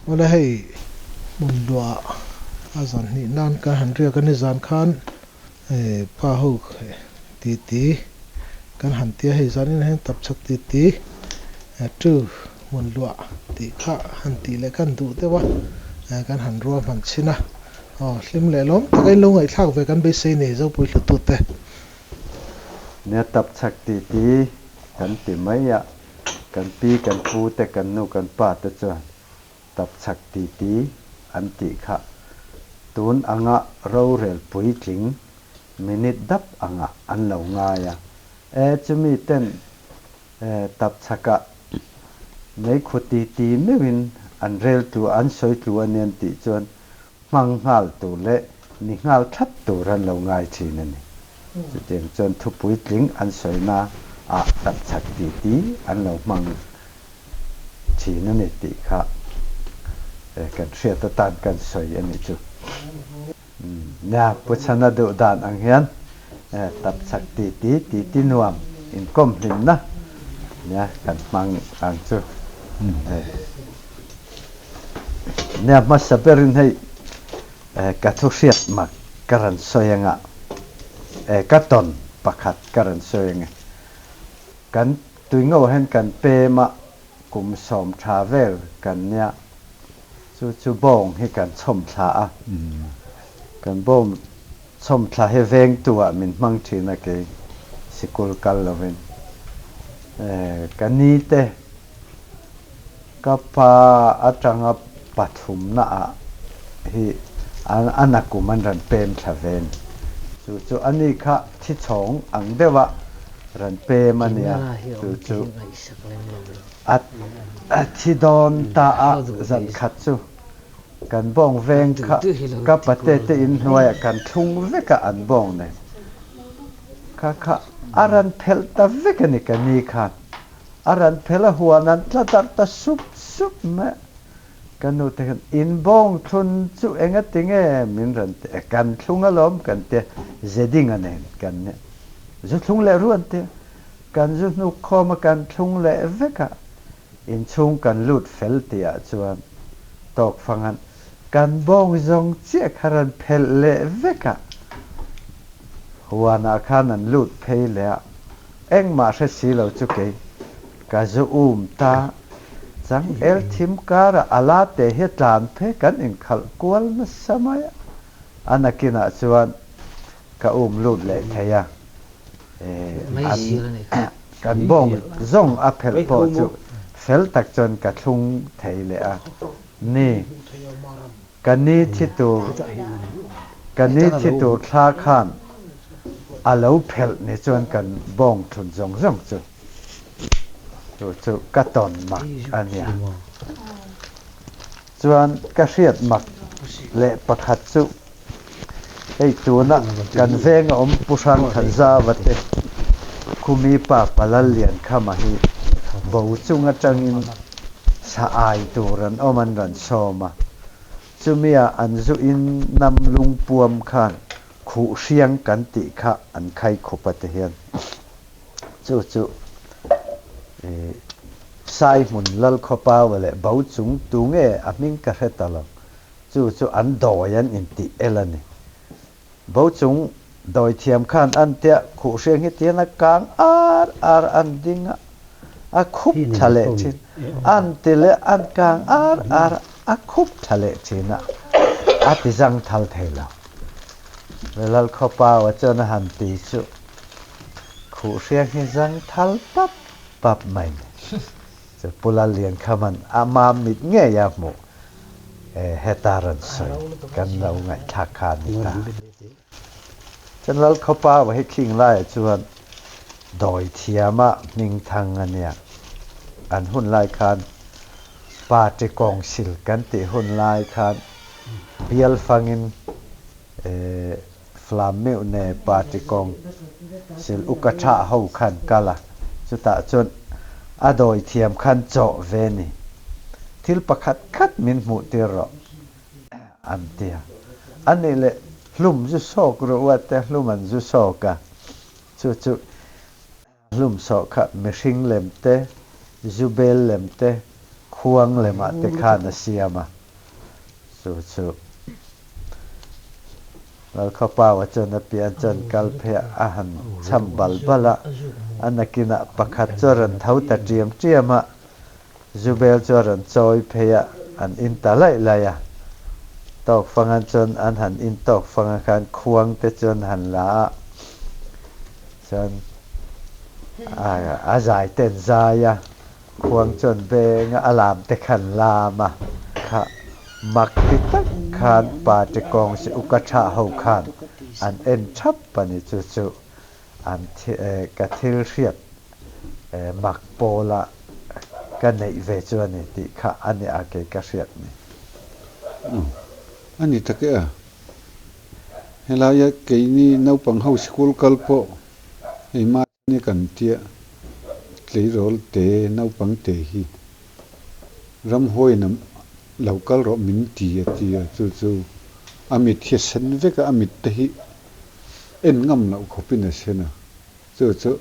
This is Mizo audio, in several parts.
Awle hei hmun luah a zan hnih nan kan han riak a ni zan khan pa ho titi kan han tia hei zanin hian tapchhak titi tu hmun luah tih kha han tih leh kan duh deuh a kan han ruahman chhin a aw hlim leh lawm taka in lo ngaihthlak ve kan beisei nei Zopui hlutute. Nia tapchhak titi kan ti mai a. Kan pi, kan pu te, kan nu, kan pa te chuan tapchhak titi an tih kha tun anga rorel puitling minute dap angah an lo ngai a. E, chumi ten tapchhakah meikhu titi meuhin an rel tlu, an sawi tlu a nia an tih chuan hmang nghal tur leh ni nghal thlap tur an lo ngai thin a ni. Chutiang chuan thu puitling an sawina ah tapchhak ti ti an lo hmang thin a ni tih kha kan hriat atan kan sawi a nih chu. Nia, Pu Chhana duh dan ang hian tapchhak ti ti ti ti nuam inkawm hlimna nia kan hmang ang chu. Nia hmasa berin hei ka thu hriat mak ka rawn sawi anga ka tawn pakhat ka rawn sawi ange. Kan tuingo hian kan pem a, kum sawm tha vel kan nia, chu chu bawng hi kan chhawm thla a, kan bawng chhawm thla hi vengtu ah min hmang thin a kei sikul kal lovin ka ni te Ka pa atanga pathumna ah hi a nakum an rawn pem thla ve ni. Chu chu a ni kha thi chhawng ang deuh a rawn pem a nia. Chu chu a thi dawn ta a zan khat chu kan bawng veng kha ka pate te in hnuaiah kan thlung vek a an bawng nen kha kha a rawn phelh ta vek a ni ka ni khan. A ran phel a huan an tla darh ta sup sup mai a. Ka nu te hian in bawng thlun chu eng a ti nge min rawn ti a, kan thlung alawm kan ti a, zeding a nen kan nia. Zu thlung leh ru an ti a, kan zu hnuk khawm a kan thlung leh vek a, inchhung kan lut fel tih ah chuan tawk fang an kan bawng zawng chiah kha rawn phelh leh vek a, huan ah khan an lut phei leh a. Engmah hre si lo chu kei ka zu um ta. Chang el thim karah a la te hi tlan phe kan inkhalh kual nasa mai a. A nakinah chuan ka um lut leh thei a. An kan bawng zawng a phelh pawh chu fel tak chuan ka thlung thei leh a. Ni, ka ni thi tur ka ni thi tur thla khan a lo phelh ni chuan kan bawng thlun zawng zawng chu chu chu ka tawn mak a nia. Chuan ka hriat mak leh pakhat chu hei tuna kan veng a awm Pu Hrangthanzava te Khumi pa Palal Liankhama hi bo chung atangin sa ai tur an awm an rawn sawm a, chumia an zu in nam lungpuam khan khuh hriang kan tih kha an khai khup a ti hian chu chu Sai hmun Lalkhawpaua leh bo chung tu nge a hming ka hre ta lo, chu chu an dawi an intih el a ni. Bo chung dawi thiam khan an tia khuh hriang hi tian a kang ar ar an ding a, a khup thla leh thin. An ti leh an kang ar ar a khup thla leh thin a, a ti zang thal thei lo. Lalkhawpaua chuan a han ti chu khuh hriang hi zang thal pap pap mai ni. Chu Pu Lalliankhaman a mam mit ngei a hmuh heta rawn sawi kan lo ngaihthlak kha a ni ta. Chuan Lalkhawpaua hi khing laiah chuan dawi thiama hming thang a nia. An hun lai khan party kawngsil kan tih hun lai khan bial fangin Flam meuh ne party kawng sil uka tha ho khan kal a, chutah chuan a dawi thiam khan chawh ve ni. Thil pakhat khat min hmuh tir rawh an ti a. Anih leh hlum zu sawk rawh u a tia hlum an zu sawk a, chu chu Hlum sawh kha mihring lem te, zu bel lem te, Khuang lemah te khan a siam a, chu chu Lalkhawpaua chuan a pian chuan kal phei a han cham bal bal a, a nakinah pakhat chu a rawn tho ta ṭiam ṭiam a, Zubel chu a rawn chawi phei a, an in ta laih laih a. Tawk fangan chuan an han in tawk fanga khan khuang te chu an han la a, chuan a zai te an zai a. Khuang chuan benga a lam te khan lam a, kha mak ti tak khan party kawng si uka tha ho khan an en thap a ni chu chu an ka thil hriat mak pawla ka neih ve chu a ni tih kha a ni a kei ka hriat ni. Aw, a ni tak e a. Helaia keini naupang ho sikul kal pawh hei ma Ni kan tia tleirawl te naupang te hi ramhuaiin a lo kal rawh min ti a ti a, chu chu a mit hi a sen vek a, a mit te hi en ngam loh khawpin a sen a, chu chu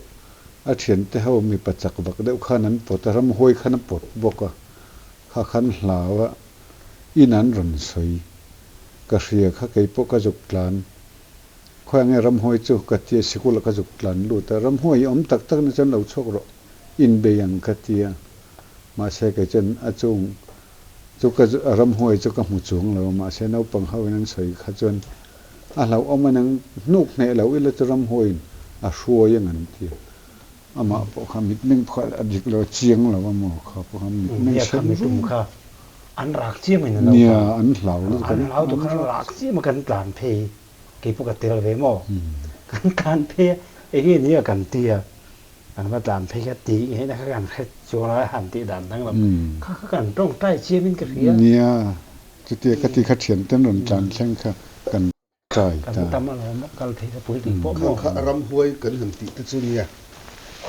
a thiante ho mipa chak vak deuh khan an pawt a, ramhuai khan a pawt bawk a, kha khan hlau a, in an rawn sawi ka hria kha keipawh ka zuk tlan. Khawi nge ramhuai chu ka tia sikul ah ka zuk tlan lut a, ramhuai i awm tak tak na chuan lo chhuak rawh, inbei ang ka tia, mahse kei chuan a chung chu ka ramhuai chu ka hmu chuang lo a, mahse naupang ho in an sawi kha chuan a hlauhawm a nang hnuk hneh lo ila chu ramhuai in a hruai ang an tia, amah pawh kha mitmeng pawh kha a dik lo a chiang lo a maw kha pawh kha mitmeng hran rum. An rak chiam in an lo Nia, an hlau lutuk an hlau tuk an rak chiam a kan tlan phei kei pawh ka tel ve maw kan tlan phei a enge nia kan ti a kan va tlan phei kha ti nge na kha kan hre chuang a han tih dan dang lam kha kha kan tawngtai chiam in ka hria. Nia, chutia ka ti kha thian ten rawn tlan thleng kha kan tai ta. Kan tam alawm kal phei kha pui tih pawh maw. Kha kha ramhuai kan han tih te chu nia,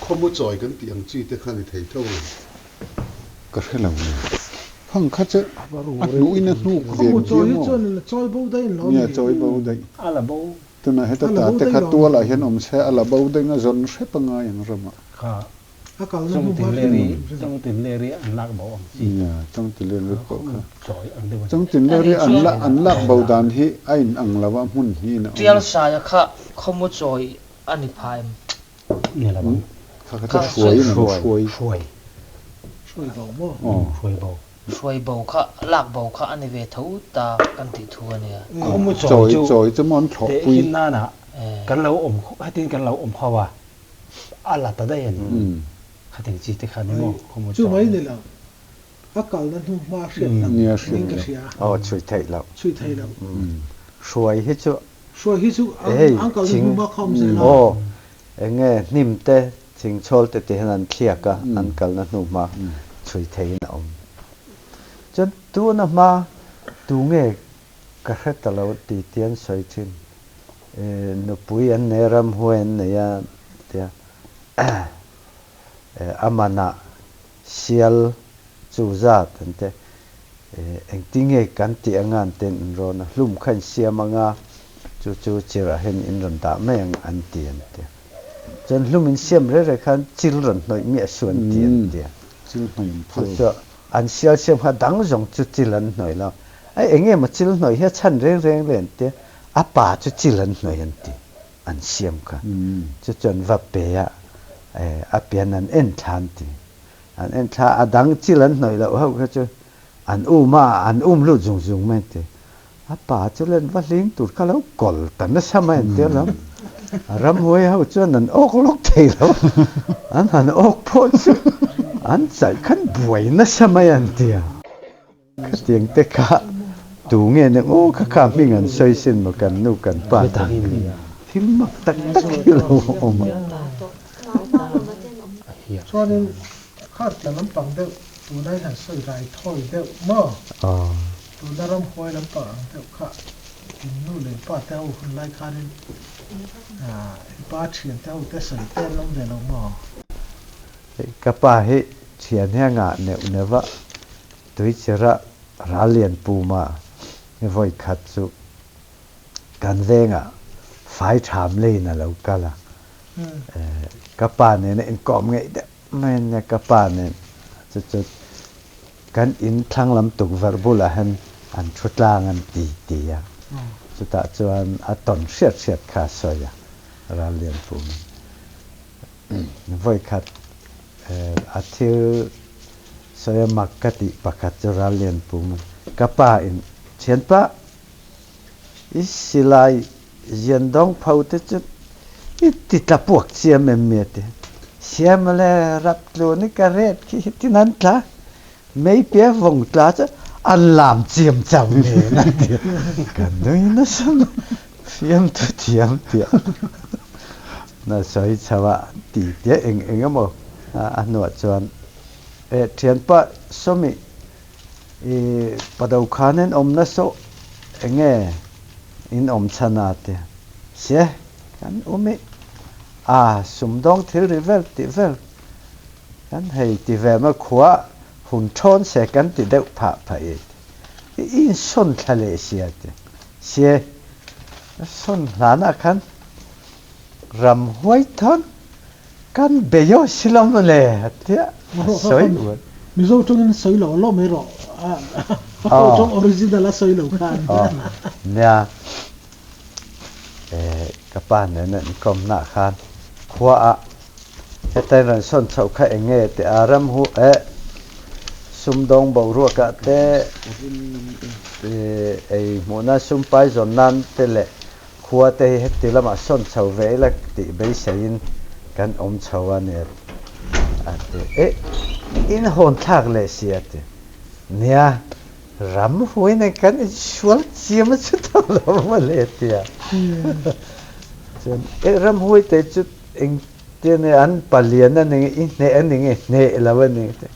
khawmu chawi kan tih ang chi te kha ni thei tho lo. Ka hre lo le. Khang kha che a hnuh in a hnuk ve Khawmu ang chawi chiang hi maw? chuan a chawi bo daih in lo Nia mi. chawi bo daih. A la bo. Tunah heta A la ta bo te daih kha lo tual mi. ah hian awm se a la bo daih a zawn hrep a ngai ang ramah. Kha A kalna hnu hma hrim Chawngtinleri Chawngtinleri an lak bo ang chi. Nia, Chawngtinleri pawh kha. Chawi ang deuh a ni. Chawngtinleri an la an lak bo dan hi a in ang lo a, hmun hi in a awm a. Tialsaia kha khawmu chawi a ni pha em? Ni lo ang. Kha kha chu hruai in an hruai. Hruai. Hruai bo maw? Aw. Hruai bo. Hruai bo kha lak bo kha a ni ve tho ta kan tih thu a nia. Khawmu chawi chu Chawi chu maw an thlawhpui. Tehkhin nana kan lo awm hetin kan lo awm ho a. A la ta daih a ni. Khating chi te kha ni maw? Khawmu Chu chaw mai hi. ni lo. A kalna hnu hma hriat loh Nia ning hriat ka loh. hria. Aw chhui theih loh. Chhui theih loh. Hruai hi chu Hruai hi chu hei an kalna thing hnu hma kha awm zel a. Aw enge hnim te thing chhawl te ti hian an thliak a an kalna hnu hma chhui theihin a awm. Chuan tuna hma tu nge Ka hre ta lo ti ti an sawi thin. Nupui an nei a, ramhuai an nei a tia a manah sial chu zat an ti a, engtinge kan tih anga an ten in rawn a, hlum kha in siam anga chu chu chirah hian in rawn dah mai ang an ti an ti a. Chuan hlum in siam reh reh khan chil rawn hnawih miah su an ti an ti a. Chil hnawih an phal. Chu chu An sial siam kha dang zawng chu chil an hnawih lo. Ai eng nge maw chil hnawih hi a chhan reng reng le an ti a, a pa chu chil an hnawih an ti, an siam kha. Chu chu an va pe a, a pian an en thla an ti. An en thla a, a dang chil an hnawih loh ho kha chu an um a, an um lut zung zung mai an ti. A pa chu len va hling tur kha lo kawl ta nasa mai an ti alawm. Ramhuai ho chuan an awk lawk thei lo. An han awk pawh chu an chaih khan buai nasa mai an ti a. Khatiang te kha tu nge nia aw kha kha hming an sawi sin maw kan nu kan pa te thil mak tak tak hi lo awm a. Chuanin kha tla lampang deuh tunai han sawi rai thawi deuh maw? Tuna ramhuai lampang ang deuh kha in nu leh pa te ho hun lai khanin i pa thian te ho te sawi te an awm ve lo maw? Ka pa hi thian hi a ngah neuh neuh va, Tuichira ral lian puma vawi khat chu kan vengah fai tham leiin a lo kal a, ka pa nena inkawm ngeih deuh mai a nia, ka pa nen chu chu. Kan in thlang lam tukverh bulah hian an thu tlang an ti ti a, chutah chuan a tawn hriat hriat kha a sawi a, ral lian pum in vawikhat a thil sawi a mak ka tih pakhat chu ral lian pum ka pa in thianpa i silai zian dawng pho te chu i ti tla puak chiam em mi a ti. Siam le rap tlun i ka ret khi hitin an tla. Mei pia vong tla cu an lam chiam cang men a ti. Ka nui nasa fiamthu thiam tiah na sawi chho ah ti tiah eng eng emaw a hnuah chuan e thianpa sawmi I pado khan in awm na sawh enge in awm chhan a ti sia kan um i a sumdawng thil ri vel tih vel kan hei ti ve ma khua hun thawn se kan ti deuh phah phah i ti i in sawn thla leh sia ti sia sawn hlan ah khan ramhuai thawn Kan bei aw si lo maw le tiah a sawi uar. Mizo tawngin sawi lo lo mai rawh. A kaw tawng original a sawi lo khan. Nia, ka pa nen an inkawmna khan khua ah hetain rawn sawn chhoh kha eng nge tih a ram hu eh sumdawng boruak ah te ei hmuhna sumpai zawn nan te leh Khua te hi heti lamah sawn chho ve ila tih beiseiin kan awm chho a ni a ti. E, in hawn thlak leh si a ti. Nia, ram huai nen kan insual chiam a chu tawh lo mawle a ti a. Chuan, e, ram huai te chu engtia nge an palian a ni nge, i hneh a ni nge, hneh lo a ni nge.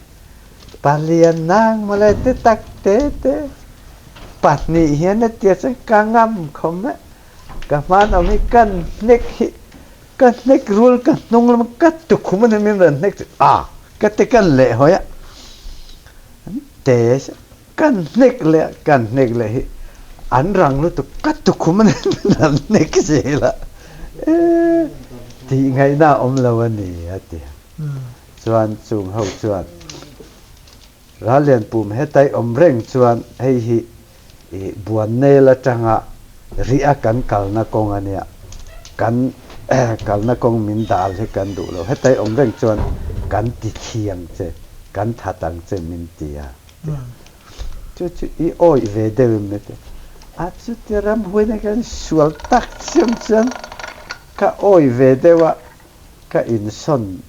Palian nang mawle ti tak te te. Pahnih hian a tia chuan ka ngam khawm e. Ka hman awm hi kan hnek hi ka hnek rual ka hnung lam ka tukhum a ni min rawn hnek chu a ka ti kan leh hawi a. An te kan hnek leh a kan hnek leh hi an rang lutuk ka tukhum a ni min rawn hnek zel a. E tih ngaihna a awm lo a ni a ti a. Chuan chung ho chuan Rallian pum hetai awm reng chuan hei hi i Buannel atanga Ria kan kalna kawng a nia, kan kalna kawng min dal hi kan duh lo. Hetai awm reng chuan kan ti thiang che, kan that ang che min ti a ti a. Chu chu i awih ve deuh em ni te? A chuti ramhuai nen kan sual tak chiam chuan ka awih ve deuh a, ka insawn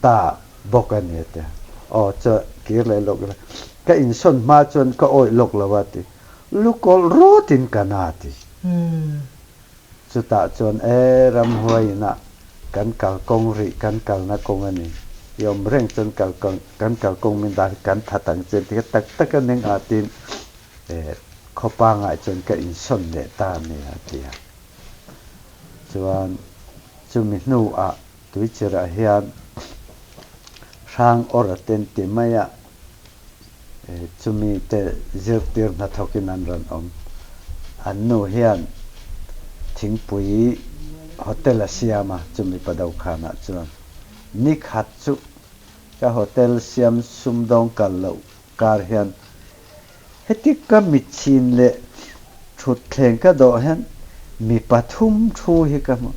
ta bawk a ni a ti a. Aw chu kir leh lawk ila. Ka insawn hma chuan ka awih lawk lo a ti. Lukawlh rawtin ka na a ti. Chutah chuan e ramhuai inah kan kalkawng rih kan kalna kawng a ni. I awm reng chuan kalkawng kan kalkawng min dah hi kan that ang che ti kha tak tak a ning a tiin e khawpa ngah chuan ka insawn leh ta a ni a ti a. Chuan chumi hnuah Tuichirah hian hrang awr a ten ti mai a, chumi te zirtir hnathawkin an rawn awm. An nu hian thingpui hotel a siam a, chumi Padokhanah chuan ni khat chu ka hotel siam sumdawng kal loh kar hian heti ka mitchhin leh Thutthleng ka dawh hian mi pathum thu hi ka hmu,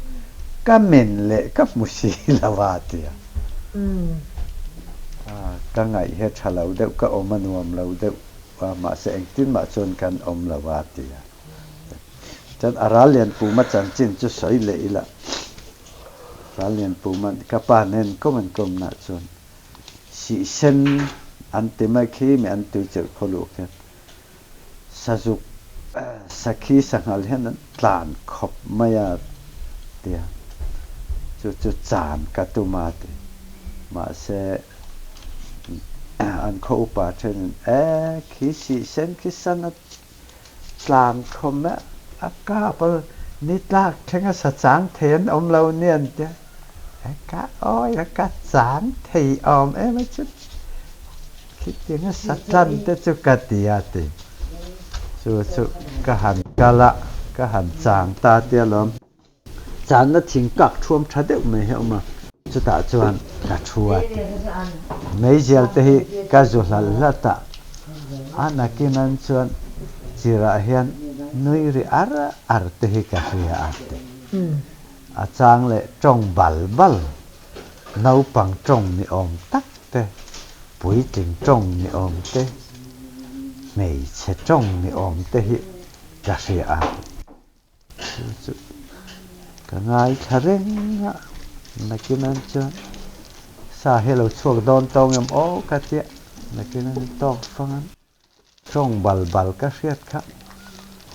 ka men leh ka hmu si lo a ti a. Ka ngaih hi a tha lo deuh, ka awm a nuam lo deuh a, mahse engtin mah chuan kan awm lo a ti a. Chuan a ral lian puma chanchin chu sawi leh ila, ral lian puma ka pa nen kawm an kawmna chuan sihsen an ti mai khi mi an tui chelh khawluh khian Sazuk sakhi sanghal hian an tlan khawp mai a tia, chu chu chan ka tum a ti. Mahse an khaw upa thenin e khi sihsen khi san a tlan khawp mai a, a kap a ni tlak thleng a sa chang thei an awm lo nia an tia. Ka awi a ka chang thei awm em a chu. Khitianga Satan te chu ka ti a ti. Chu chu ka han kal a, ka han chang ta tia lawm. Channa thing kak thuam tha deuh mai hi a awm a. Chutah chuan ka thu a ti. Meizial te hi ka zu hlalh hlat a, a nakin an chuan chirah hian nui ri ar ar te hi ka hria a ti. A chang leh tawng bal bal, naupang tawng ni awm tak te, puitling tawng ni awm te, hmeichhe tawng ni awm te hi ka hria a. Chu chu ka ngaithla reng a, nakin an chuan sa hi a lo chhuak dawn tawng em aw ka tia, nakin an tawk fang an tawng bal bal ka hriat kha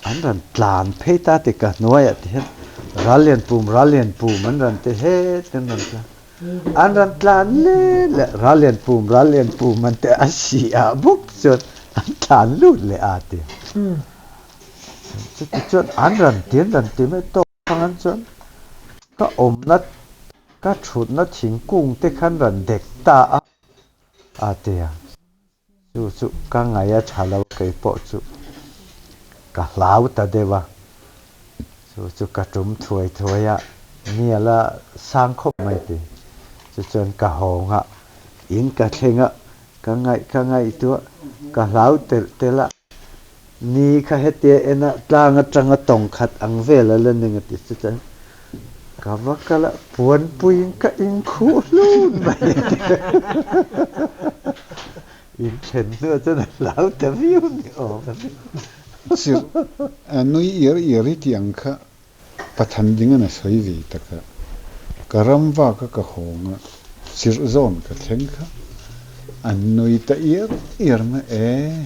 an rawn tlan phei ta ti ka hnuaiah ti hian ral lian pum ral lian pum an rawn ti het an rawn tlan an rawn tlan leh leh ral lian pum ral lian pum an ti a si ah bawk chuan an tlan lut leh a ti. Chuti chuan an rawn ti an rawn ti mai tawk ang an chuan ka awmna ka thutna thingkung te khan rawn dek ta a a ti a, chu chu ka ngaih a tha lo kei pawh chu ka hlau ta deuh a, chu chu ka tum thuai thuai a, mi a la sang khawp mai ti, chu chuan ka hawng a, in ka thleng a, ka ngaih ka ngaihtuah ka hlau telh telh a. Ni kha hetia ena tlang atanga tawng khat ang vel a la ning a ti chu chuan ka va kal a, puanpuiin ka inkhuh hlun mai a ti. Inthen hnuah chuan a hlau ta viau ni awm a ni. Sir, nui iar iar hi tih ang kha Pathan ding an a sawi ve tak a, ka ram vak a ka hawng a, chirh zawn ka thleng kha an nui ta iar iar mai e,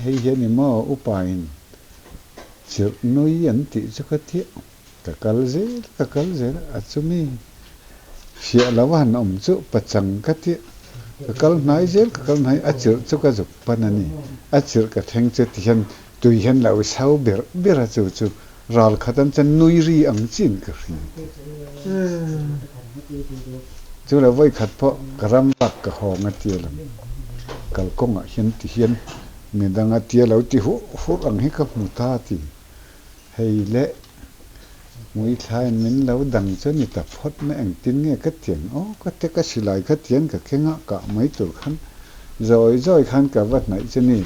hei hian i maw upa in chirh nui an tih chu ka tia, ka kal zel ka kal zel a chumi fiah lo a han awm chu pachang ka tia, ka kal hnai zel ka kal hnai a chirh chu ka zuk pan a ni, a chirh ka thleng chu tihian tui hian lo so ber ber a chu chu Ral khat an chan nui ri ang chin ka hria ti. Chu le vawi khat pawh ka ram vak ka hawng a tia lam kalkawngah hian ti hian midang a tia lo ti hurh hurh ang hi ka hmu ta ti. Hei le Muithlaiin min lo dang chu ni ta phawt mai engtin nge ka tiang aw ka te ka silai kha tian ka keng a kah mai tur khan zawi zawi khan ka va hnaih chu ni.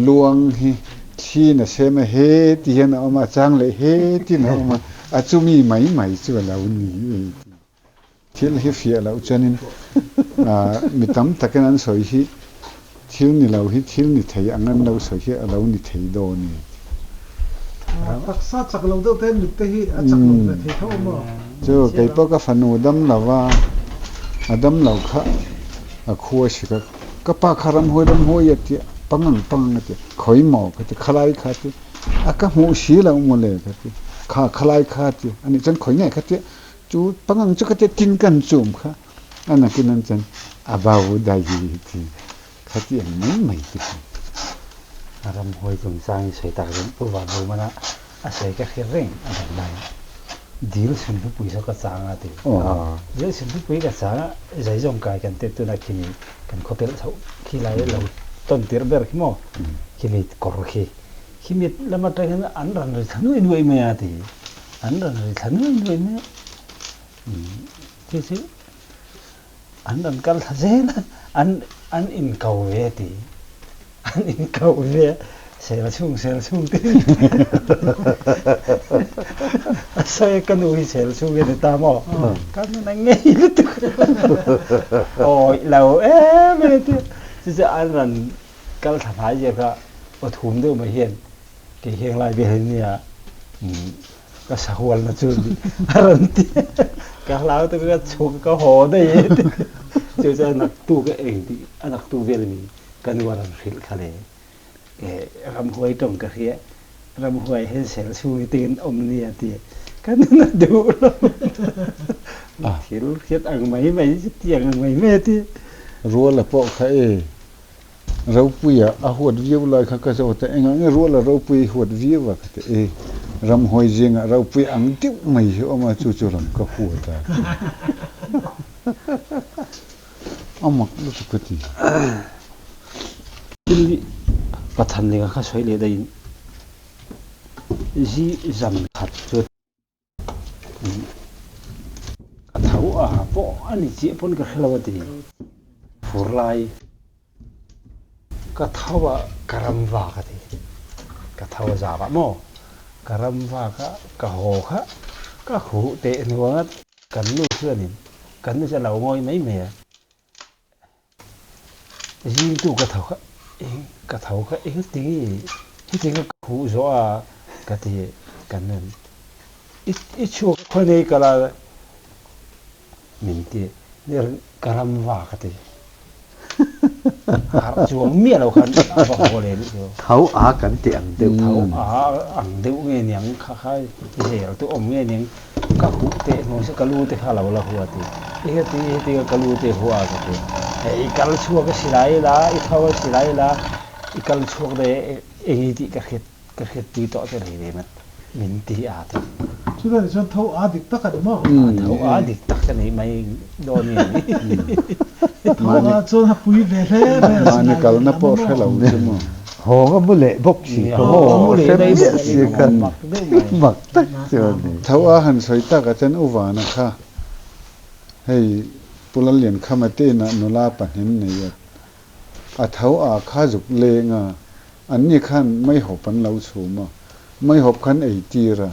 Luang hi thli na sem a he ti hian a awm a, a chang leh he tin a awm a, a chumi mai mai chu a lo ni ei ti. Thil hi fiah loh chuanin mi tam takin an sawi hi thil ni lo hi thil ni thei ang an lo sawi hi a lo ni thei dawn ei ti. Taksa chak lo deuh te mit te hi a chak lo ve thei tho a maw? Chu kei pawh ka fanu dam lo va, a dam lo kha a khua sik a. Ka pa kha ramhuai ramhuai a tia, pangang pangang a tia, khawi maw ka ti, khalai kha a ti, a ka hmuh si loh maw le ka ti, kha khalai kha a ti, anih chuan khawi nge ka tia, chu pangang chu ka tia tin kan chum kha, a nakin an chuan a bau dai ti, kha ti ang mai mai te chu. A ramhuai chungchang i sawi tak zawng Pu Vanrumana A sawi ka hria reng a dan lai a, dil sunhlupui saw ka chang a ti. Dil sunhlupui ka chang a, zai zawng kai kan tet tuna khimi kan khawpelh chhoh khi lai lo tawn tirh ber khi maw, khimi kawr khi. Khimi lam atang hian an rawn ri thla nuai nuai mai a ti. An rawn ri thla nuai nuai mai a. Chu chu an rawn kal thla zel a, an an inkau ve a ti. An inkauh ve a, sel chhung sel chhung te a sawi a, ka nu hi sel chhung hi a ni ta maw? Ka nu na ngei lutuk awih lo em em te chu chu an rawn kal thla hnai zia kha aw thum deuh mai hian kei heng lai vel hi nia ka sahual na chu a rawn ti ka hlau te ka chhuk ka haw daih e chu chu a naktu ka eng tih a naktu vel mi Ka nu a rawn hrilh kha le, ramhuai tawng ka hria, ramhuai hian sel chhung hi tiin awm ni a ti. Ka nun a duh lo. Thil hriat ang mai mai chu tiang ang mai mai a ti. Ruala pawh kha e, Ropuia a huat viau lai kha ka zawt a, engah nge Ruala Ropui i huat viau a? Ka ti e, ramhuai zingah Ropui ang deuh mai hi a awm a, chu chu ram ka huat a ti. A mak lutuk ka ti. Thil hi Pathan leh kha sawi leh daih in zi zan khat chu ka tho a. a pawh a ni chiah pawn ka hre lo a ti. Fur lai ka tho a ka ram vak a ti. Ka tho a zau ah maw ka ram vak a ka haw kha ka huh teh hnuang a kan nu chuanin kan nu chu a lo ngawi mai mai a. Zingtu ka tho kha eng ka tho kha eng tinge hetiang ka huh zawh a ka ti kan nun i i chhuak khawi nei kal a min ti ner ka ram va ka ti harh chuang miah lo khan a va haw leh nih chu. Tho a kan ti ang deuh. Tho a ang deuh nge niang kha kha zel tu awm nge niang. Ka huh teh hnu se ka lu te kha lo la hua ti. I heti i heti ka lu te hua ka ti. I kal chhuak a silai ila, i tho a silai ila, i kal chhuak daih a eng i tih ka hriat ka hriat pui tawh che rei rei mat min ti a ti. Chutah ni chuan tho a dik tak a ni maw? Tho a dik tak ka nei mai dawn nge ni? Tho a chuan a pui ve hle mai a Mahni silai leh kalna lam pawh a maw? hre lo chu maw? Hawng a mu leh bawk si kha maw? Hre miah si kha mak tak chu a ni. Tho a han sawi tak ah chuan U Vana kha hei Pu Lalliankhama te inah nula pahnin nei a, a tho a kha zuk leng a, anni khan meihawp an lo chhum a, meihawp khan ei tir a,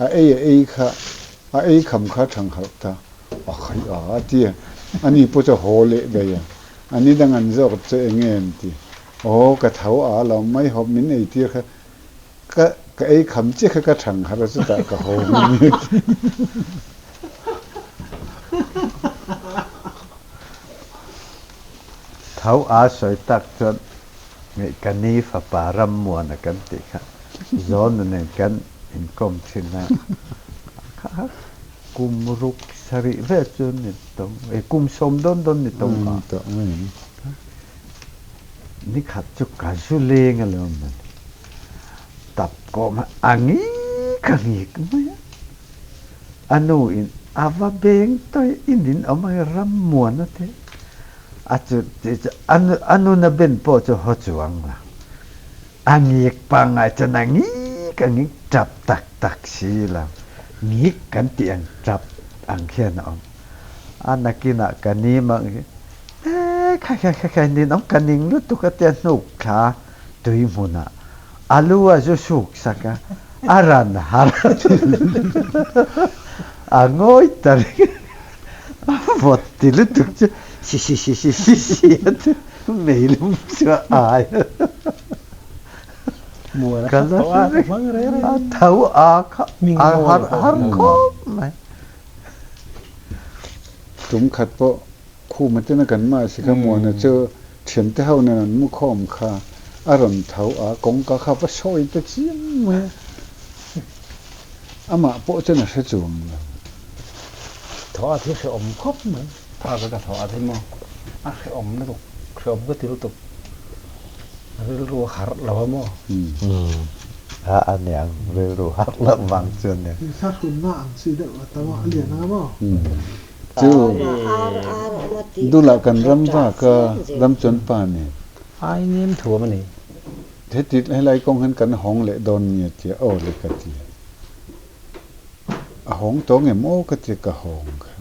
a ei a ei kha a ei kham kha thangharh ta a khaih a a ti a, ani pawh chu a haw leh daih a, ani dang an zawk chu eng nge an ti. Aw ka tho a lo mai hawp min ei tir kha ka ka ei kham chiah kha ka thang har a chutah ka haw mai a ti. Tho a sawi tak chuan ngeih ka ni fapa Rammuana kan tih kha Zawnu nen kan inkawm thin a, kha kum ruk sarih vel chu ni tawng, kum sawm dawn dawn ni tawng kha. Nikhat chu ka zu leng a lo man. Tap kawm a ngik a ngik mai a. A nu in a va beng tawih in in awm ang ram muan a te. A chu ti chu a nun a ben pawh chu haw chuang la. A ngik pangngai chuan a ngik a ngik tap tak tak si lo. Ngik kan tih ang tap ang khian a awm. A nakinah ka ni mang hi He khai khai khai khai ninawm ka ning lutuk a tia hnuk thla tui hmunah a lu a zu suk sak a, a ran har a ngawi ta reng a vawt ti lutuk chu si si si si si si a ti meilum chu a ai ka la hre reng a tho a kha a har har khawp mai. Tum khat pawh khuma tena kan mah si kha Muana chu thiante ho nen an mu khawm kha a rawn tho a, kawngka kha va sawi ta chiang mai a, amah pawh chuan a hre chuang lo. Thaw a thi hrehawm khawp mai, phak a ka thaw a thi maw, a hrehawm lutuk, hrehawm ka ti lutuk, rilru a harh lo a maw. A a niang, rilru harh loh vang chuan nia. Inthlahrunna ang chi deuh a tam a, a lian anga maw? Chu dulah kan ram vak a, ram chuan pa nen. Ai nem thuam a ni. Heti helai kawng hian kan hawng leh dawn nia tia aw le ka ti. A hawng tawh ngem aw ka tia ka hawng kha.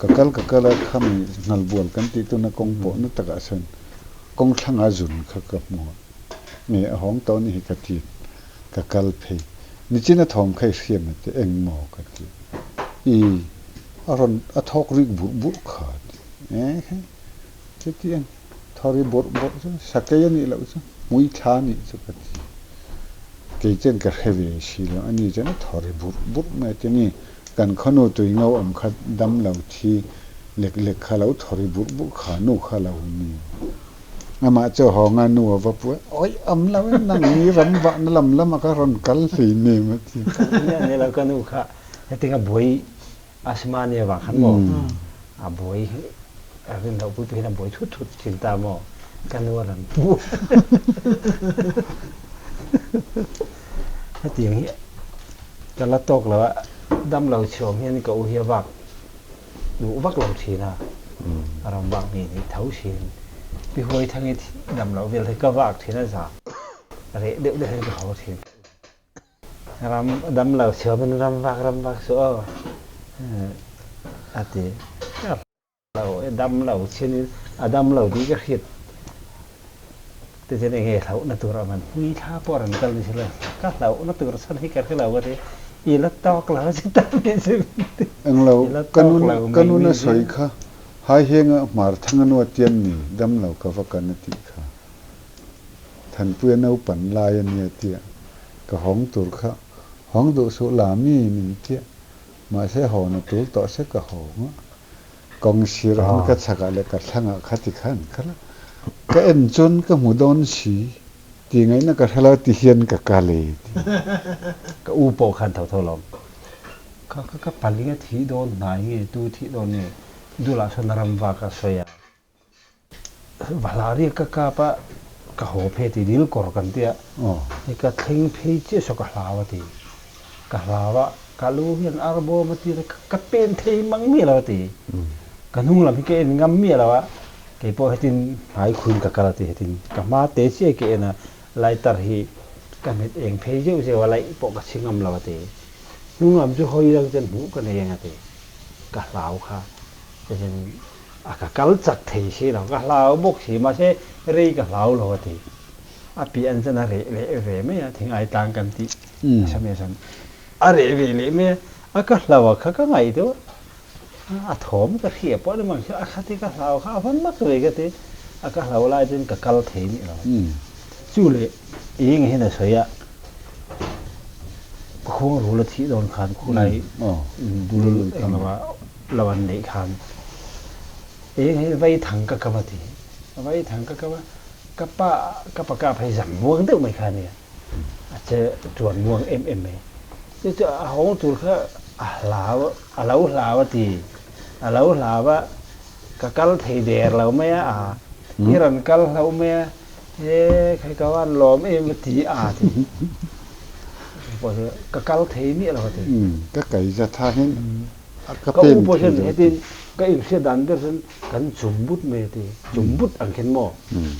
Ka kal ka kal a khami nghalbual kan tih tuna kawng pawh na takah sawn kawng thlanga zun kha ka hmu a. Nge a hawng tawh ni hi ka ti ka kal phei. Nichin a thawm kha i hriam a ti eng maw ka ti. I a rawn a thawk rik burh burh kha a ti. Ehe chuti ang thaw ri burh burh chu sakei a nih loh chu hmui thla a nih chu ka ti. Kei chuan ka hre ve si lo ani chuan a thaw ri burh burh mai a ti ni. Kan khawnu tui ngo awm kha dam lo thi lek lek kha lo thaw ri burh burh kha nu kha lo ni. Amah chu hawnga nu a va pu a, Awih awm lo e, nang ni ram vahna lam lama ka rawn kal hlei nem a ti. Nia ni lo ka nu kha hetiang a buai asthma nia vang khan maw a buai a rin loh pui pui hian a buai thut thut thin ta maw ka nu a rawn pu hetiang hi ka la tawk lo a dam lo chhawm hian ka u hi a vak duh vak lo thin a, a ram vak mi nih tho thin. Pi Huai Thangi dam loh vel hi ka vak thin a za reh deuh deuh hian ka haw thin. Ram dam lo chhuamin ram vak ram vak suh aw. A ti. Ka hlau e, dam lo chin in a dam lo tih ka hriat te chuan enge hlauhna tur a man hui thla pawh a rawn kal ni sela ka hlauhna tur chhan hi ka hre lo a ti. I la tawk lo a ti ta mai chu min ti. Englo, I la ka tawk nun lo ka mai nun a min ti. sawi kha hai henga hmar thang a nua tian ni dam lo ka va kan a tih kha. Thanpuia naupan lai a nia tia ka hawng tur kha hawng duh suh la mi min tia mahse hawn a tul tawh se ka hawng a kawng sir han ka chhakah leh ka thlangah kha ti khan kal a ka en chuan ka hmu dawn si ti ngaihna ka hre lo ti hian ka kal e ti. Ka u pawh khan tho tho lawm ka ka ka palinga thih dawn hnai nge tu thih dawn nge dulah sawn ram vak a sawi a. Vahlari ka kap a, ka haw phei ti dil kawr kan tia, hei ka thleng phei chiah saw ka hlau a ti. Ka hlau a, ka lu hian ar bawm a tir a, ka pen thei mang miah lo a ti. Ka hnung lam hi ka en ngam miah lo a, kei pawh hetin hmai khuin ka kal a ti hetin ka hma te chiah ka en a, lighter hi ka hmet eng phei zeuh zeuh a, light pawh ka chhi ngam lo a ti. Hnung lam chu hawi dang chuan hmuh ka nei ang a ti, ka hlau kha chuan A ka kal chak thei si lo, ka hlau bawk si, mahse rei ka hlau lo a ti. A piah an chuan a reh leh ve mai a, thingai tlang kan tih nasa mai chuan a reh ve leh mai a, a ka hlau a kha ka ngaih deuh a, a thawm ka hria pawh ni mang a kha ti ka hlau kha a van mak ve ka ti, a ka hlau lai chuan ka kal thei nih lo. Chu leh eng hian a sawi a, ka khuang rul a thih dawn khan khulai dul eng lova lo an neih khan eng hi vai thang ka kam a ti. Vai thang ka kam a, ka pa ka pa kap hei zam muang deuh mai kha a nia, a che tuan muang em em mai. Chu chu a hawng tur kha a hlau a lo hlau a ti, a lo hlau a, ka kal thei der lo mai a, a i rawn kal hlauh mai a, he khai ka van lawm em a ti a ti. Pawh chu ka kal thei miah lo a ti. Ka kai za tha hian Ka u pawh hian hetin ka inhriat dan ber chuan kan chum but mai a ti, chum but ang khin maw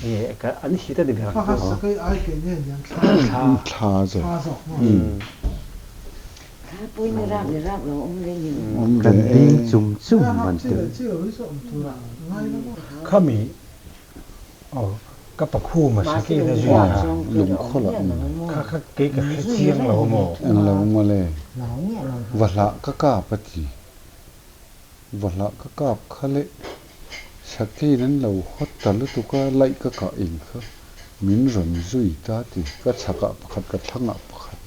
nge ka an hit a ni ber ang chu. Sakei ai ke nge niang thla thla zawk maw. Thla pawhin a rap leh rap lo awm ve ni. Kan ding chum chum an ti. Khami Aw, ka pa khum a sake na zui kha. Lungkhaw lah ni. Kha kha kei ka hre chiang lo maw? Eng lo maw le? Va hlah ka kap a ti. Va hlah ka kap kha le sakein an lo hawt ta lutuk a, laih ka kah eng kha min rawn zui ta ti. Ka chhakah pakhat, ka thlangah pakhat.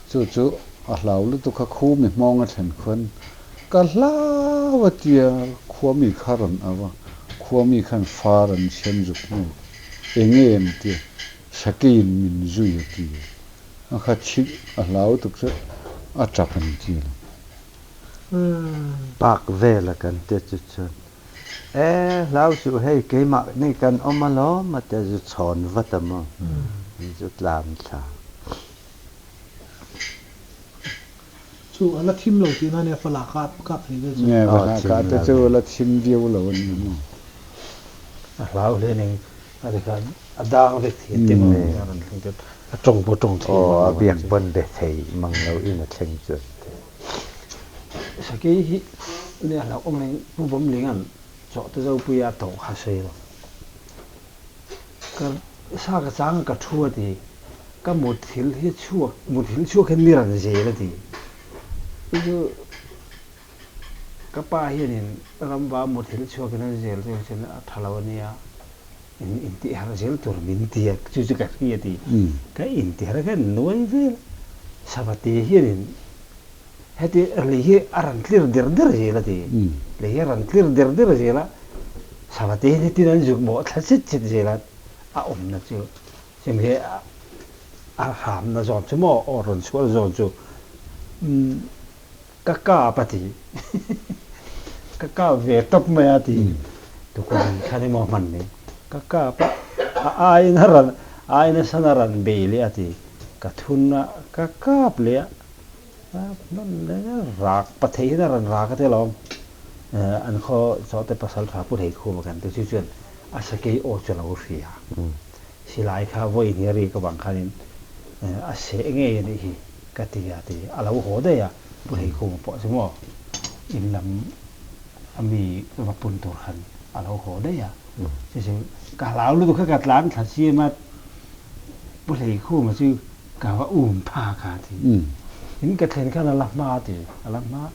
Chu chu a hlau lutuk a, khumi hmawng a thlen khuan Ka hlau a tia khuami kha rawn au a, khuami khan far an siam zuk hnu eng em tia Sakeiin min zui a ti a, kha chhilh a hlau tuk chu a tap an ti lo. Park vela kan tia chu chuan e hlau suh hei keimah ni kan awm alawm a tia zu chhawn vat a maw zu tlan thla. Chu a la thim lo tihna nia fa lah kap kap thei ve chu. Nge va lah kah te chu a la thim viau lo a ni maw. A hlau hle ning a ti khan a dang vek thei te maw a rawn thleng chu a tawng pawh tawng thei mang lo a biak pawn be thei mang lo in a thleng chu. Sakei hi nia hlauh awm in Pu Bawmlinga'n Chawhte Zopuia a tawh kha sawi lo. Ka sa ka chang a ka thu a ti, ka mutthil hi chhuak, mutthil chhuak hian mi rawn zel a ti. Chu chu ka pa hianin ramva mutthil chhuakin a zel chu chuan a tha lo a nia, in intihharh zel tur min ti a, chu chu ka hria a ti. Ka intihharh a ka nuai vel a, Savate hianin heti lei hi a rawn tlir der der zel a ti, lei hi a rawn tlir der der zel a, Savate hi tin an zuk bawh thla chit chit zel a, a awmna chu chumi hi a hramna zawn chu maw aw rawn chhuah zawn chu ka kap a ti, ka kap ve tawp mai a ti, tukun khan emaw hman ni, ka kap a, a aiin a rawn a aiin a sana rawn bei leh a ti, ka thun a, ka kap leh a. Rak pathei hian a rawn rak a tel awm. An khaw chawhte pasal tha pu Hleikhuma kan ti chu chuan a sakei aw chu a lo hria. Silai kha vawi hnih a rik avang khanin a seh ngei a nih hi ka ti a ti. A lo haw daih a Pu Hleikhuma pawh chu maw. In lam a mi va pun tur khan a lo haw daih a. Chu chu ka hlau lutuk kha ka tlan thla siam a, Pu Hleikhuma chu ka va um phak a ti. In ka thlen khan a la hma ti, a la hma.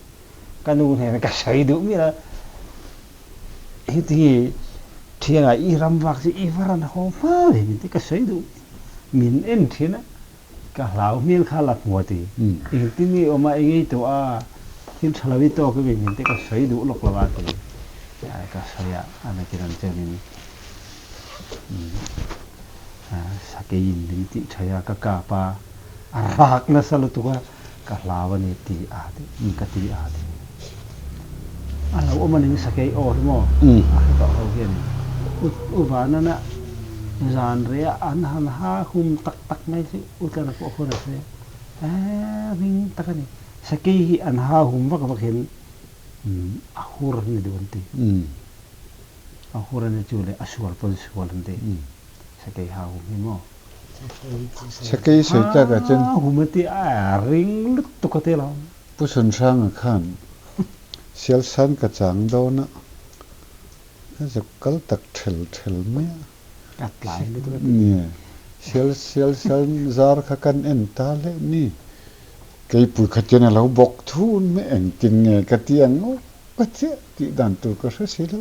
Ka nu hnenah ka sawi duh miah a, heti thiangah i ram vak chu i va rawn haw hma ve min ti, ka sawi duh min en thin a, ka hlau hmel kha la hmu a ti, engtin nge awm a, eng ei tawh a, thil tha lo i tawk em min ti, ka sawi duh lawk lo a ti, ka sawi a, a nakin an chuanin sakeiin min tih thaih a, ka kap a, a rak nasa lutuk a. Ka hlau a ni ti a ti ka ti a ti. A lo awm a ning sakei aw hi maw a hre tawh ho hian in u u Vanana zan reh a an han ha hum tak tak mai chu u Tlana pawh khuan a hre e ring tak a ni. Sakei hi an ha hum vak vak hian a hur an ni duh an ti. A hur a ni chu leh a sual pawn sual an ti. Sakei ha hum hi maw. Sakei sawi tak ah chuan. Ha hum a ti a ring lutuk a ti lo. Pu Sunhranga khan Sialsan ka chang dawn a, ka zuk kal tak thel thel mai a. Ka tlai lutuk a ti. Nia, Sial Sialsan zar kha kan en ta leh ni. Keipui kha chuan a lo bawk thun mai, engtin nge ka ti ang aw ka chiah tih dan tur ka hre si lo.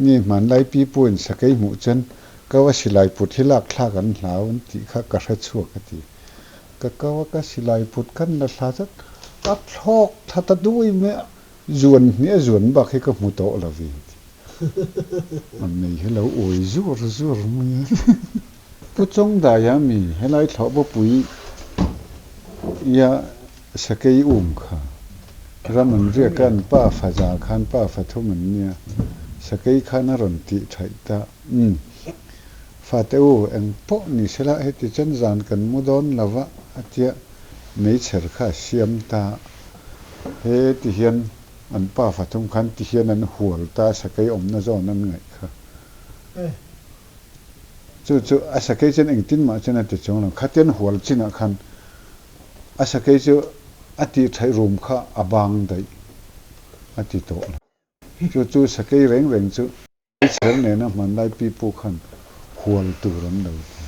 Nge hmanlai pi puain sakei hmuh chuan kau a silai put hi lak thlak an hlau an tih kha ka hre chhuak a ti. Ka kau a ka silai put khan la thla zat a thlawk thla ta dui mai a, zuan hnih a zuan bak hi ka hmu tawh lo ve a ti. A mei hi lo uai zur zur mai a. Pu Chawngdaia mi helai thlawh bawpui ia sakei um kha ram an riak a, an pa faza khan pa fathum an nia, sakei khan a rawn tih thaih ta. Umm. Fate u, eng pawh ni sela heti chuan zan kan mu dawn lo va a tia meichher kha a siam ta. He ti hian an pa fathum khan ti hian an hual ta sakei awmna zawn an ngaih kha. Chu chu a sakei chuan engtin mah chuan a ti chuang lo. Khatian hual chinah khan a sakei chu a tih thaih rum kha a bang daih a ti tawh lo. Chu chu sakei reng reng chu chher nena hmanlai pipu khan hual tur an lo ti.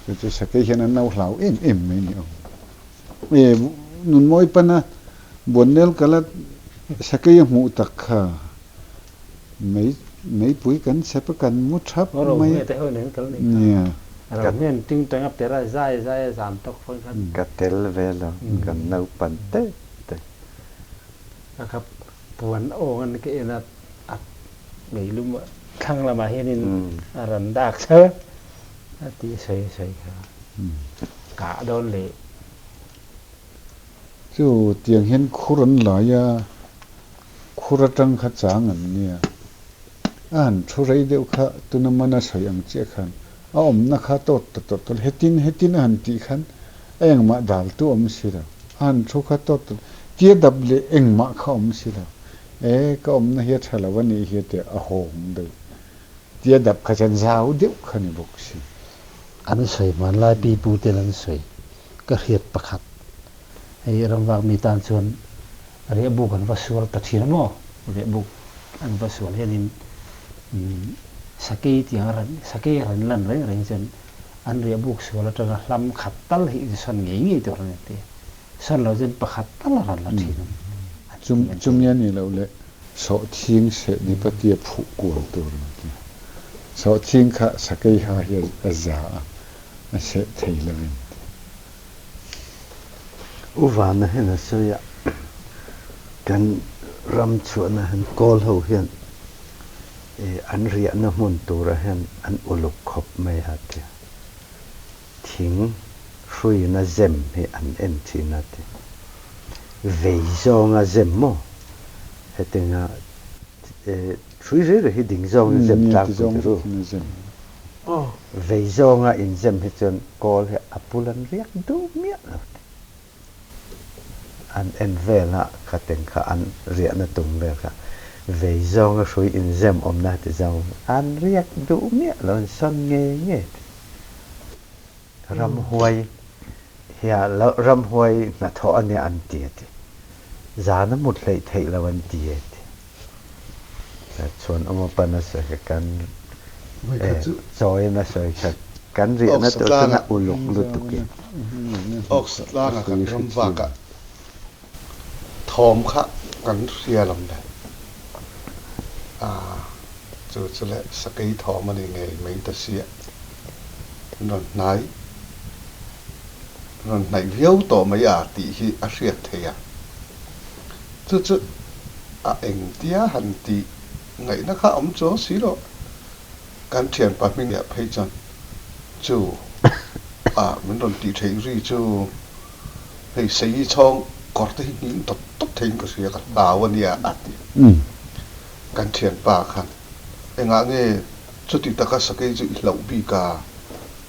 Chu chu sakei hian an lo hlau em em mai ni awm. E nunmawi pana Buannel kala sakei a hmuh tak kha Mei meipui kan chep a kan mu thap mai nia. Ka tel ve lo kan naupan te te. Ka puan awng an ka en a a meilum thlang lamah hianin a rawn dak chho a tih sawi sawi kha kah dawn leh. Chu tiang hian khur an lai a. Khur atang kha chang an nia. A han thu rei deuh kha tuna mana sawi ang chiah khan a awmna kha tawt ta tawt tawt hetin hetin a han tih khan a engmah dal tu awm si lo. A han thu kha tawt tawt tia dap leh engmah kha awm si lo. E ka awmna hi a tha lo a nih hi a ti a hawng daih. Tia dap kha chuan zau deuh kha ni bawk si. An sawi hmanlai pi pu ten an sawi ka hriat pakhat hei ramvak mi tan chuan Riahbuk an va sual ta thin a maw? Riahbuk an va sual hianin sakei tiang a rawn sakei a rawn lan reng reng chuan an riahbuk sual atanga hlam khat tal hi insawn ngei ngei tur a ni ti. Sawn lo chuan pakhat tal a rawn la thin an ti an ti. Chumi a nih loh leh sawhthing seh ni patia phuh kual tur an ti. Sawhthing kha sakei ha hi a za a, a seh thei lo in ti. U Vana hian a sawi a, kan ram chhuahna hian kawl ho hian an riahna hmun turah hian an uluk khawp mai a ti. Thing hruiin a zem hi an en thin a ti. Vei zawnga zem maw? Hetinga hrui rei rei hi ding zawngin zem tlangpui ti ru. Vei zawnga inzem hi chuan kawl hi a pul an riak duh miah lo ti. An en vel a, khateng kha an riahna tum vel kha vei zawnga hrui inzem awmna ti zawng an riak duh miah lo, an sawn ngei ngei ti. Ramhuai hian ramhuai hnathawh a nia an ti a ti. Zan a mut hleih theih loh an ti e ti. Chuan awm a pan a sawi kha kan chawi in a sawi kha kan riahna tur chuan a uluk lutuk e. Ox tlanga kan ram vak ah thawm kha kan hria lam le. Ah chu chu le sakei thawm a ni ngei mai ta sia. An rawn hnai rawn hnaih viau tawh mai a tih hi a hriat theih a. Chu chu a engtia han tih ngaihna kha awm chuang si lo. Kan thianpa hming leh phei chuan chu a min rawn tih theih ri chu hei sei chhawng kawr te hi hnim tawp tawp theiin ka hria ka hlau a nia a ti. Kan thianpa khan engah nge chuti taka sakei chu i hlauh bik a,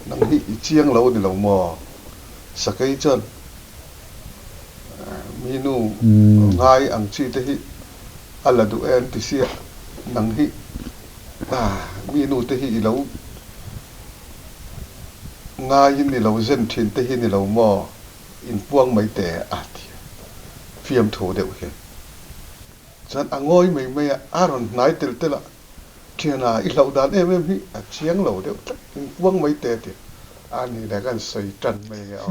nang hi i chiang lo a ni lo maw? Sakei chuan Mi nu ngai ang chi te hi a la duh e an ti sia, nang hi mi nu te hi i lo ngaiin i lo zen thin te hi ni lo maw, inpuang mai te a ti a, fiamthu deuh hian. Chuan a ngawi mai mai a, a rawn hnai telh telh a, Thiana, i hlauh dan em em hi a chiang lo deuh tlat, inpuang mai te a ti a, a ni le kan sawi tan mai a aw.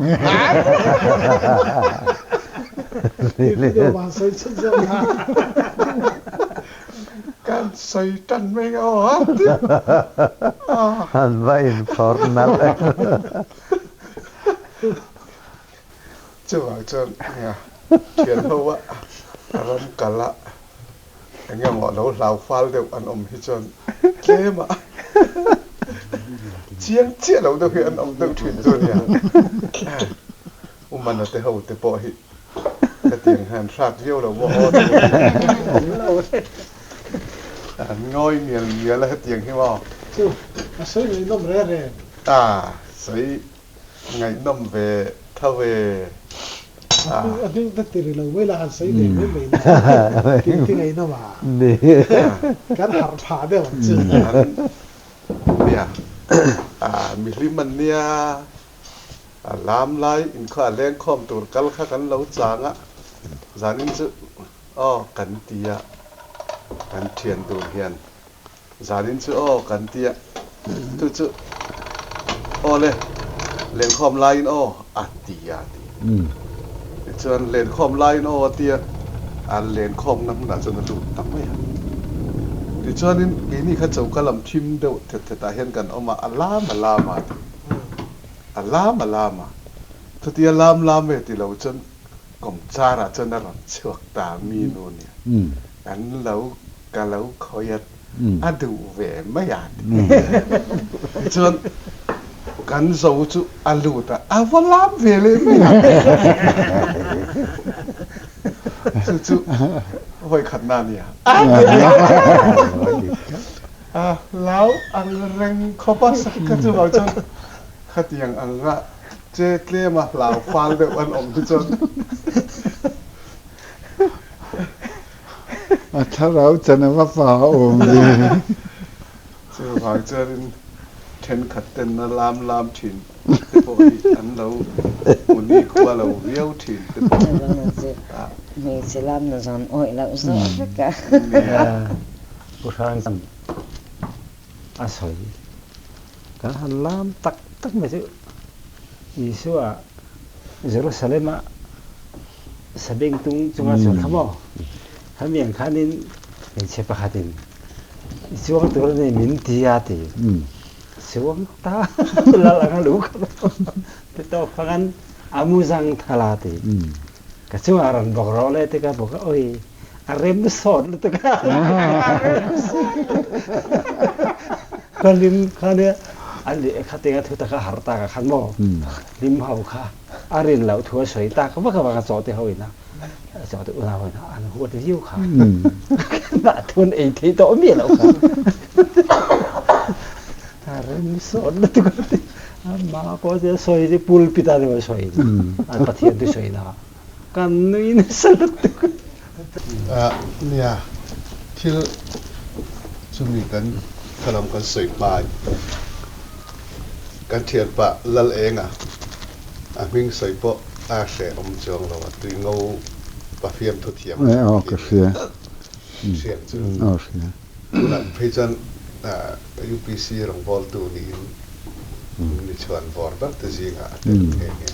Kan sawi tan mai a aw a ti a. An va inphawrh nalh em. Chuvang chuan nia thian ho a ram kal a eng emaw lo hlau fal deuh an awm hi chuan tlem a chiang chiah lo deuh hi an awm deuh thin chu nia. U Mana te ho te pawh hi hetiang hian hrat viau lo maw aw chu an ngawi mial mial a hetiang hi maw. Chu a sawi ngaihnawm reng reng. A sawi Ngaihnawm ve tho e. A hming ta ti ri lo mai la, han sawi ve mai mai la. Ti ti ngaihnawm a. Kan harh phah deuh ang chu. An nia, mihlim an nia, a lam lai inkhawh a lengkhawm tur kal kha kan lo chang a, zanin chu aw kan ti a, kan thian tur hian Zanin chu aw kan tia chu chu aw le lenkhawm laiin aw a ti a ti. Tichuan lenkhawm laiin aw a tia a lenkhawmna hmunah chuan a lut ta mai a. Tichuanin keini kha choka lam thim deuh thet thetah hian kan awm a, a lam a lam a ti. A lam a lam a. Chutia lam lam ve ti lo chuan kawmcharah chuan a rawn chhuak ta mi nu nia. Kan lo Ka lo khawiat a duh ve mai a ti. Tichuan kan zo chu a lut a, a va lam ve leh mai a. Chu chu vawikhatna a nia. A hlau ang reng khawp a, ka chuvang chuan khatiang anga che tlema hlau fal deuh an awm hi chuan. A thlarau chan a va fa awm ve. Chuvang chuanin thenkhat ten a lam lam thin te pawh hi an lo hmuni khua lo viau thin te pawh a. Hmeichhe lam na zawn awih loh zawh vek a. Nia. Pu Hrang chuan a sawi. Kan han lam tak tak mai chu Isua Jerusalem-a Sabeng tung chunga chuan kha maw? Khamiang khanin hmeichhe pakhatin i chuang tur a ni min ti a ti. Chuang ta lal anga lu kha ti tawk fangan a mu zang thala ti. Ka chungah ran bawk rawh le ti ka bawk a oi a rem sawt lutuk a. Ka lim kha nia a lehkha tenga thu taka har ta ka khan maw lim ho kha A rin loh thu a sawi tak vak avang a chawhte ho ina a chawhte unau ina an huat viau kha. Mah thu an ei thei tawh miah loh kha. A rem sawt lutuk a ti. Amah pawh chu a sawi chu pulpit ah emaw a sawi an Pathian thu sawi na kan nui nasa lutuk. Nia, thil chumi kan khalam kan sawi hmain Kan thianpa Lal Enga a hming sawi pawh a hreh awm chuang lo a, tui ngo Pa fiamthu thiam Aw ka hria. Hriang chu. Aw hria. Tunah phei chuan UPC rawngbawltu niin mi chhuan vawr ber te zingah a tel nghe nghe.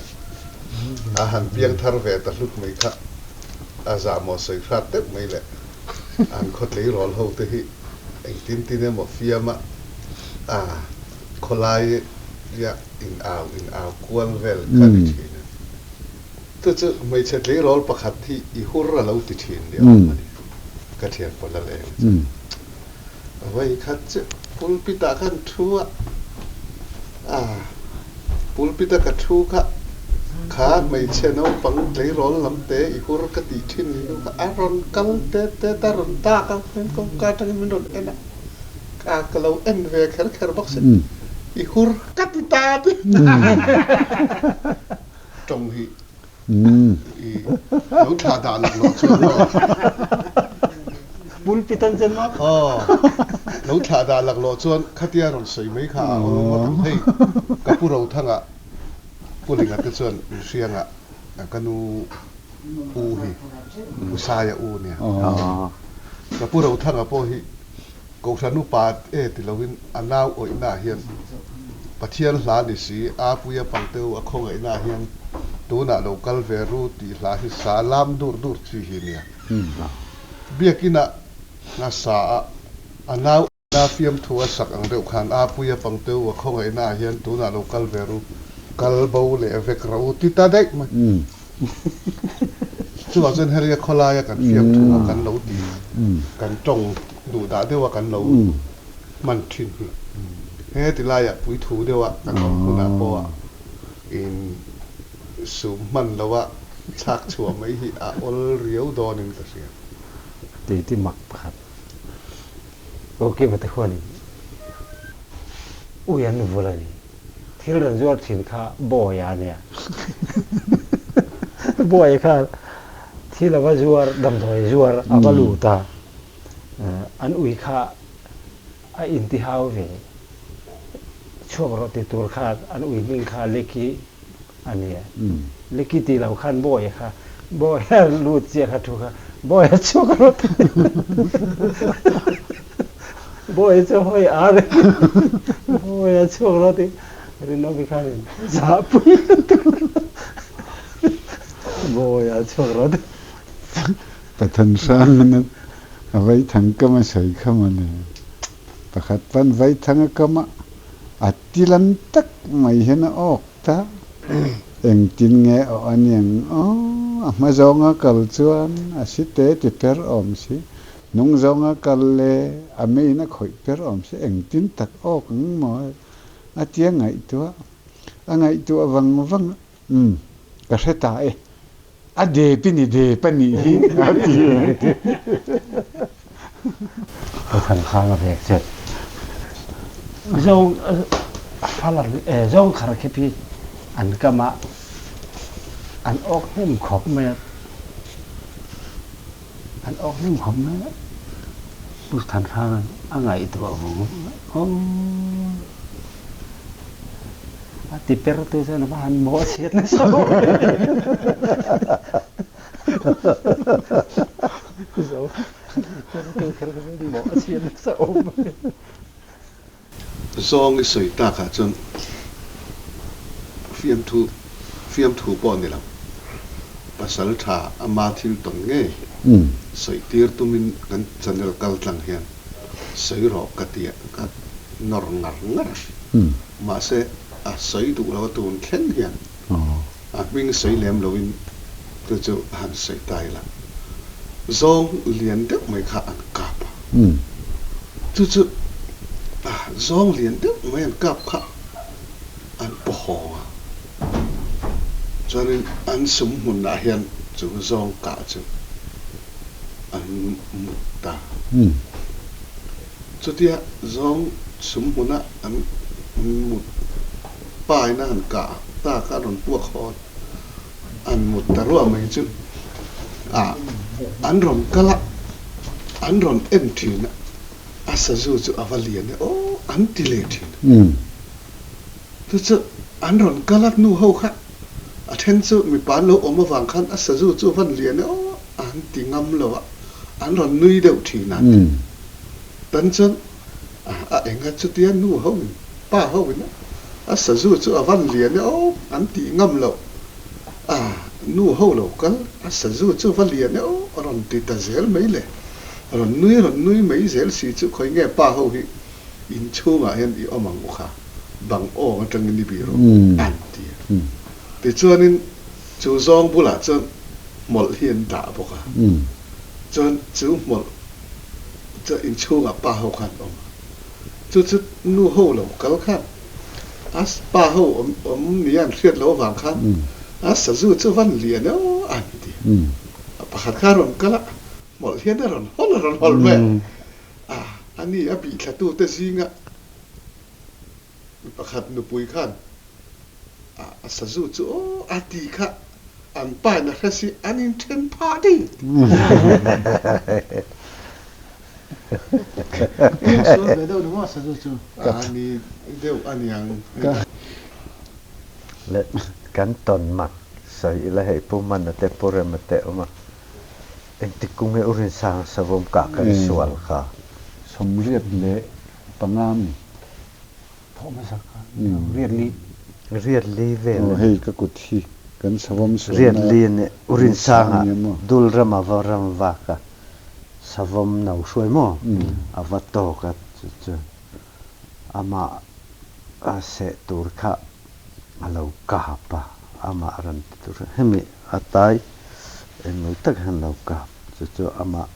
A han piang thar ve ta hlut mai kha a zahmawh sawi hrat deuh mai leh an khaw tleirawl ho te hi engtin tin emaw fiama a khawlaia in au in au kual vel kha ni thin a. Chu chu hmeichhe tleirawl pakhat hi i hur a lo ti thin ni awm a ni. Ka thian pawl a leng chu. Vawi khat chu pulpit ah khan thu a, a pulpit a ka thu kha, kha hmeichhe naupang tleirawl lam te i hur ka tih thin ni nu kha a rawn kal tet tet a, rawn dak a, kawngka atangin min rawn en a, a ka lo en ve kher kher bawk si, i hur ka ti ta ti. Tawng hi i lo thlah dah laklawh chuan maw? Pulpit an chen maw? Aw, lo thlah dah laklawh chuan khatia rawn sawi mai kha a awl ngawt ang. Hei, ka pu Rothanga, Pu Linga te chuan Hrianga ka nu u hi, Pu Saia u nia. Ka pu Rothanga pawh hi Kohhran upa e ti loin a nau awihnaah hian Pathian hla ni si, a puia pangteu a khawngaihnaah hian tunah lo kal ve ru tih hla hi sa lam dur dur chi hi nia. Biakinah a sa a, a nau awihna fiamthu a sak ang deuh khan a puia pangteu a khawngaihnaah hian tunah lo kal ve ru, kal bo leh vek rawh u ti ta daih mai. Chuvang chuan helaia khawlaia kan fiamthu a kan lo ti, kan tawng duh dah deuha kan lo hman thin hi he ti laiah puithu deuha kan awm hunah pawh in sum hman loha chhak chhuah mai hi a awl riau dawnin ka hria. Tih ti mak pakhat Goalkeeper te khuanin ui an vul a ni. Thil rawn zuar thin kha Bawi a nia. Bawi kha thil a va zuar, damdawi zuar a va lut a, an ui kha a intihau ve. Chhuak rawh ti tur kha an ui hming kha Leki a nia. Leki ti lo khan Bawi kha, Bawi a lut chiah kha thu kha, Bawi a chhuak rawh ti. Bawi chu hawi a reng Bawi a chhuak rawh ti Rinawmi khanin zahpui Bawi a chhuak rawh ti. Pathan hrang a vaithang kam a sawi kha mawle. Pakhat pawn vaithang a kam a, a tilam tak mai hian a awk ta. Engtin nge aw a niang aw, a hma zawnga kal chuan a si te ti per awm si. Nung zawnga kal le a meiin a khawih per awm si engtin tak awk ang maw a tia ngaihtuah a ngaihtuah vang vang a, umm ka hre ta e, a dep i ni dep a nih hi a ti e. Ka than khang a vek chet. Zawng falar zawng khar khi pi an kam ah an awk hnem khawp mai a. An awk hnem khawp mai a, Pu Thanhrang a ngaihtuah vung aw. A ti per tu chuan a va han mawh chhiat nasa lo ve. Zo per tu kher kha chuan mawh a chhiat nasa awm mai. Zawng i sawi takah chuan fiamthu fiamthu pawh ni lo, pasal tha ama thil tawn ngei sawi tir tumin kan channel kal tlang hian sawi rawh ka ti a, ka nawr ngar ngar a, mahse a sawi duh lo a tun thleng hian a hming sawi lem loin chu chu a han sawi ta ila, zawng lian deuh mai kha an kap a. Chu chu zawng lian deuh mai an kap kha an paw hawng a, chuanin an sum hmunah hian chu zawng kah chu an mut ta. Chutia zawng sum hmuna an mut paina han kah ta kha an rawn puak hawn, an mut ta ruah mai chu an rawn kal a, an rawn en thin a, a sazu chu a va lian e aw an ti leh thin a. Chu chu an rawn kal a nu ho kha a then chu mipa an lo awm avang khan a sazu chu a van lian e aw An ti ngam lo a, an rawn nui deuh thin a ti. Tan chuan a enga chutia nu ho in, pa ho in a sazu chu a van lian e aw an tih ngam loh. A nu ho lo kal, a sazu chu va lian e aw a rawn ti ta zel mai le. Rawn nui rawn nui mai zel si chu khawi nge pa ho hi inchhungah hian i awm ang u kha, bang awng atangin i bih rawh an ti a. Tichuanin chu zawng bulah chuan hmawlh hi an dah bawk a, chuan chu hmawlh chu inchhungah pa ho khan awm a, chu chu nu ho lo kal khan a pa ho awm awm nia an hriat loh avang khan a sazu chu van lian e aw an ti a, pakhat kha a rawn kal a, hmawlh hian a rawn hawl a rawn hawl mai a, a ni a bihtlatute zinga Mi pakhat nupui khan a sazu chu aw a ti kha an pa in a hre si an inthen phah daih a ti. Eng sual ve deuh ni maw sazu chu? A ni deuh a niang. Le kan tawn mak sawi ila hei Pu Mana te Pu Rema te awm a, engtik kung nge u Rinsang savawm kah kan sual kha? Sawmriat leh panga mi. Thawh hmasa kha riat li. Riat li vel a ni. Hei ka kut hi kan savawm sualna Riat li a ni. U Rinsanga dul rama va ram vak a savawm no hruai maw a va tawk a chu chu amah a seh tur kha a lo kap a amah rawn ti tur hemi a tai englo tak hian a lo kap chu chu amah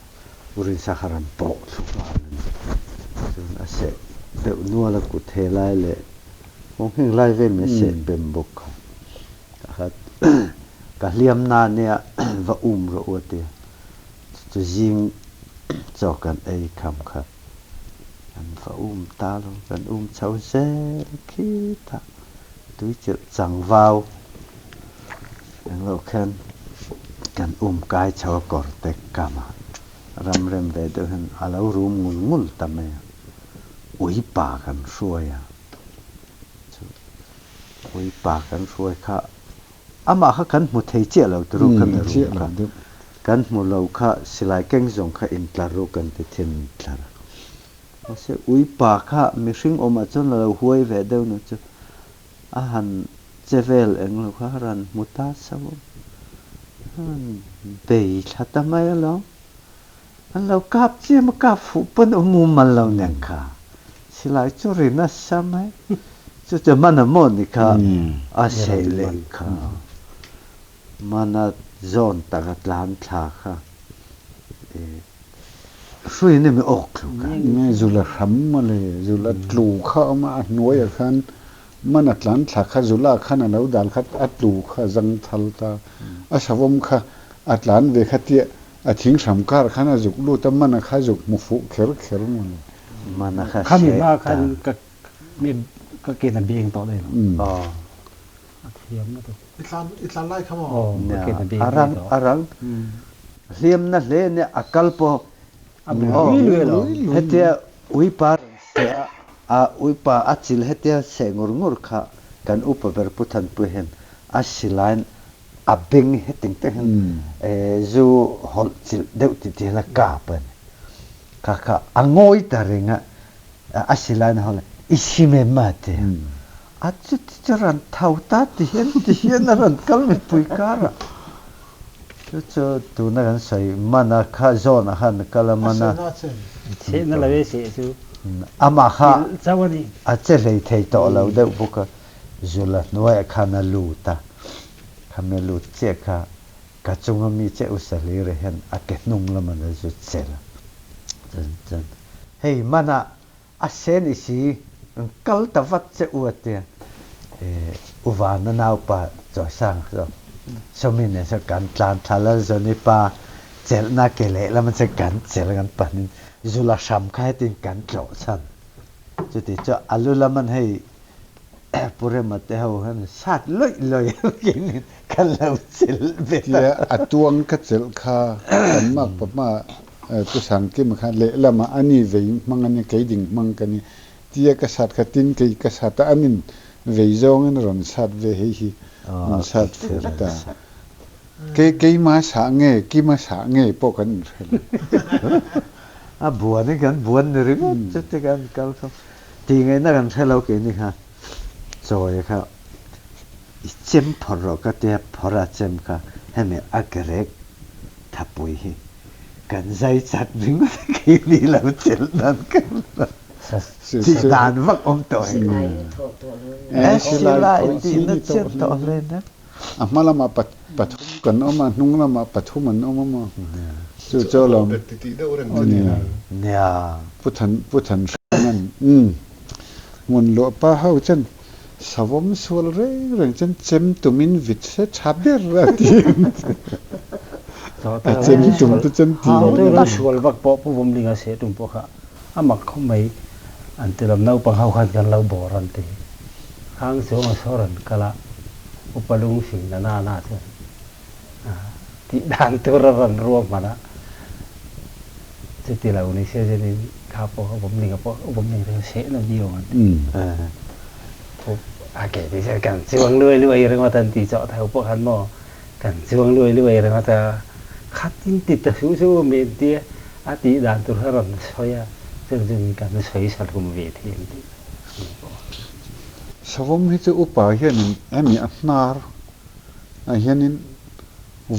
U Rinsakha rawn pawh thlu nghal a ni. Chuan a seh deuh nual a kut he lai leh kawng heng lai vel mai a seh pem bawk kha. Pakhat ka hliam na nia va um rawh u a ti a. Chu zing chaw kan ei kham kha kan va um ta lo, kan um chho zel khitah tuichilh changvau Englo khan kan um kai chho a kawr te kam a, ram rem ve deuh hian a lo rum ngul ngul ta mai a, ui pa kan hruai a, chu ui pa kan hruai kha amah kha kan hmu thei chiah lo turu kha mi rum kha, kan hmu lo kha silai keng zawng kha intlar ru kan ti thin intlar a, mahse ui pa kha mihring awmah chuan a lo huai ve deuh nu chu A han che vel eng lo kha ran hmu ta sauh a, a han bei thla ta mai alawm. An lo kap chiam a, kap fuh pawn awm mumal lo nen kha. Silai chu ri nasa mai. Chu chu hman a maw ni kha a sei leh kha. Hmana zawn taka tlan thla kha hrui in emi awk thlu ka. Nge zula hram mawle, zula tlu kha a awm a, a hnuaiah khan hmana tlan thla kha zula khan a lo dal kha a tlu kha a zang thal ta, a savawm kha a tlan ve kha tia a thing hram kar khan a zuk lut a, hmana kha zuk hmu fuh kher kher mawle. Hmana kha Khami hre hma ta. khan ka mi ka ken a beng tawh daih lo. A thiam lutuk. I tlan i tlan lai kha maw? Aw, ka ken a beng A rang daih tawh. a rang hliamna hle nia a kal pawh A bul lui lui lo. Hetia uipa rawn seh a, a uipa a chil hetia seh ngur ngur kha kan upa ber Pu Thanpui hian a silaiin a beng heting te hian zu hawlh chilh deuh tih tih hian a kap a ni. Kha kha a ngawi ta reng a, a silaiin a hawlh a, i sim em a ti a. A chuti chu rawn tho ta ti hian ti hian a rawn kal mipui karah. Chu chu tuna kan sawi mana kha zawnah khan a kal a mana. A sehna che. Sehna lo e seh chu. Amah kha a che hlei thei tawh lo deuh bawk a, Zula hnuaiah khan a lut a, khami a lut chiah kha ka chunga mi che u Sahlira hian a ke hnung lamah a zut chel a. Chuan chuan hei mana A sen i si, kan kal ta vat che u a tia. U Vana naupa Chawisang chu sawmi nen chuan kan tlan thla Lalzawni pa chelhna ke lehlam a chuan kan chelh kan panin Zula hram kha hetin kan tlawh chhan. Chuti chu a lu laman hei Pu Rema te ho hian sat lawih lawih angin kan lo chelh ve ta. Tia a tuang ka chelh kha kan mak pa hma Pu Sangkima kha lehlamah a ni vei hmang a ni, kei ding hmang ka ni. Tia ka sat kha tin kei ka sat a, anin vei zawngin a rawn sat ve hei hi min sat fuh ta. Kei keima sah nge Kima sah nge pawh kan inhre lo. A buan hi kan buan ni ringawt chuti kan kal kha tih ngaihna kan hre lo keini kha chawi kha i chem phawrh rawh ka tia phawrh a chem kha hemi a grek thapui hi kan zai chat ringawt a keini lo chelh nan kan lo tih dan vak awm tawh hek lo. Silai tihna chian tawh hle na. A hma lamah pathum kan awm a, hnung lamah pathum an awm a maw? Chu chu alawm. Nia. Pu Than Pu Than Hranga'n umm hmun luah pa ho chuan savawm sual reng reng chuan chem tumin vit se tha ber a ti. A chem tum te chuan ti mai a ni. Sual vak pawh Pu Vawmlinga seh tum pawh kha a mak khawp mai. An ti lam naupang ho khan kan lo bawr an ti. Khang chuang a sawr an kal a, upa lungfing na na na chuan tih dan tur a rawn ruah hman a, chuti lo ni se chuanin kha pawh kha Vawmlinga pawh Vawmling te kha sehna viau an ti. A ke ti chuan kan chuang luai luai ringawt an ti chawh tho pawh khan maw kan chuang luai luai ringawt a, khatin ti ta suh suh awm em tia a tih dan tur kha rawn sawi a, chuan chuan kan sawi sa hlum ve thei an ti. Savawm hi chu upa hianin hemi a hnar ah hianin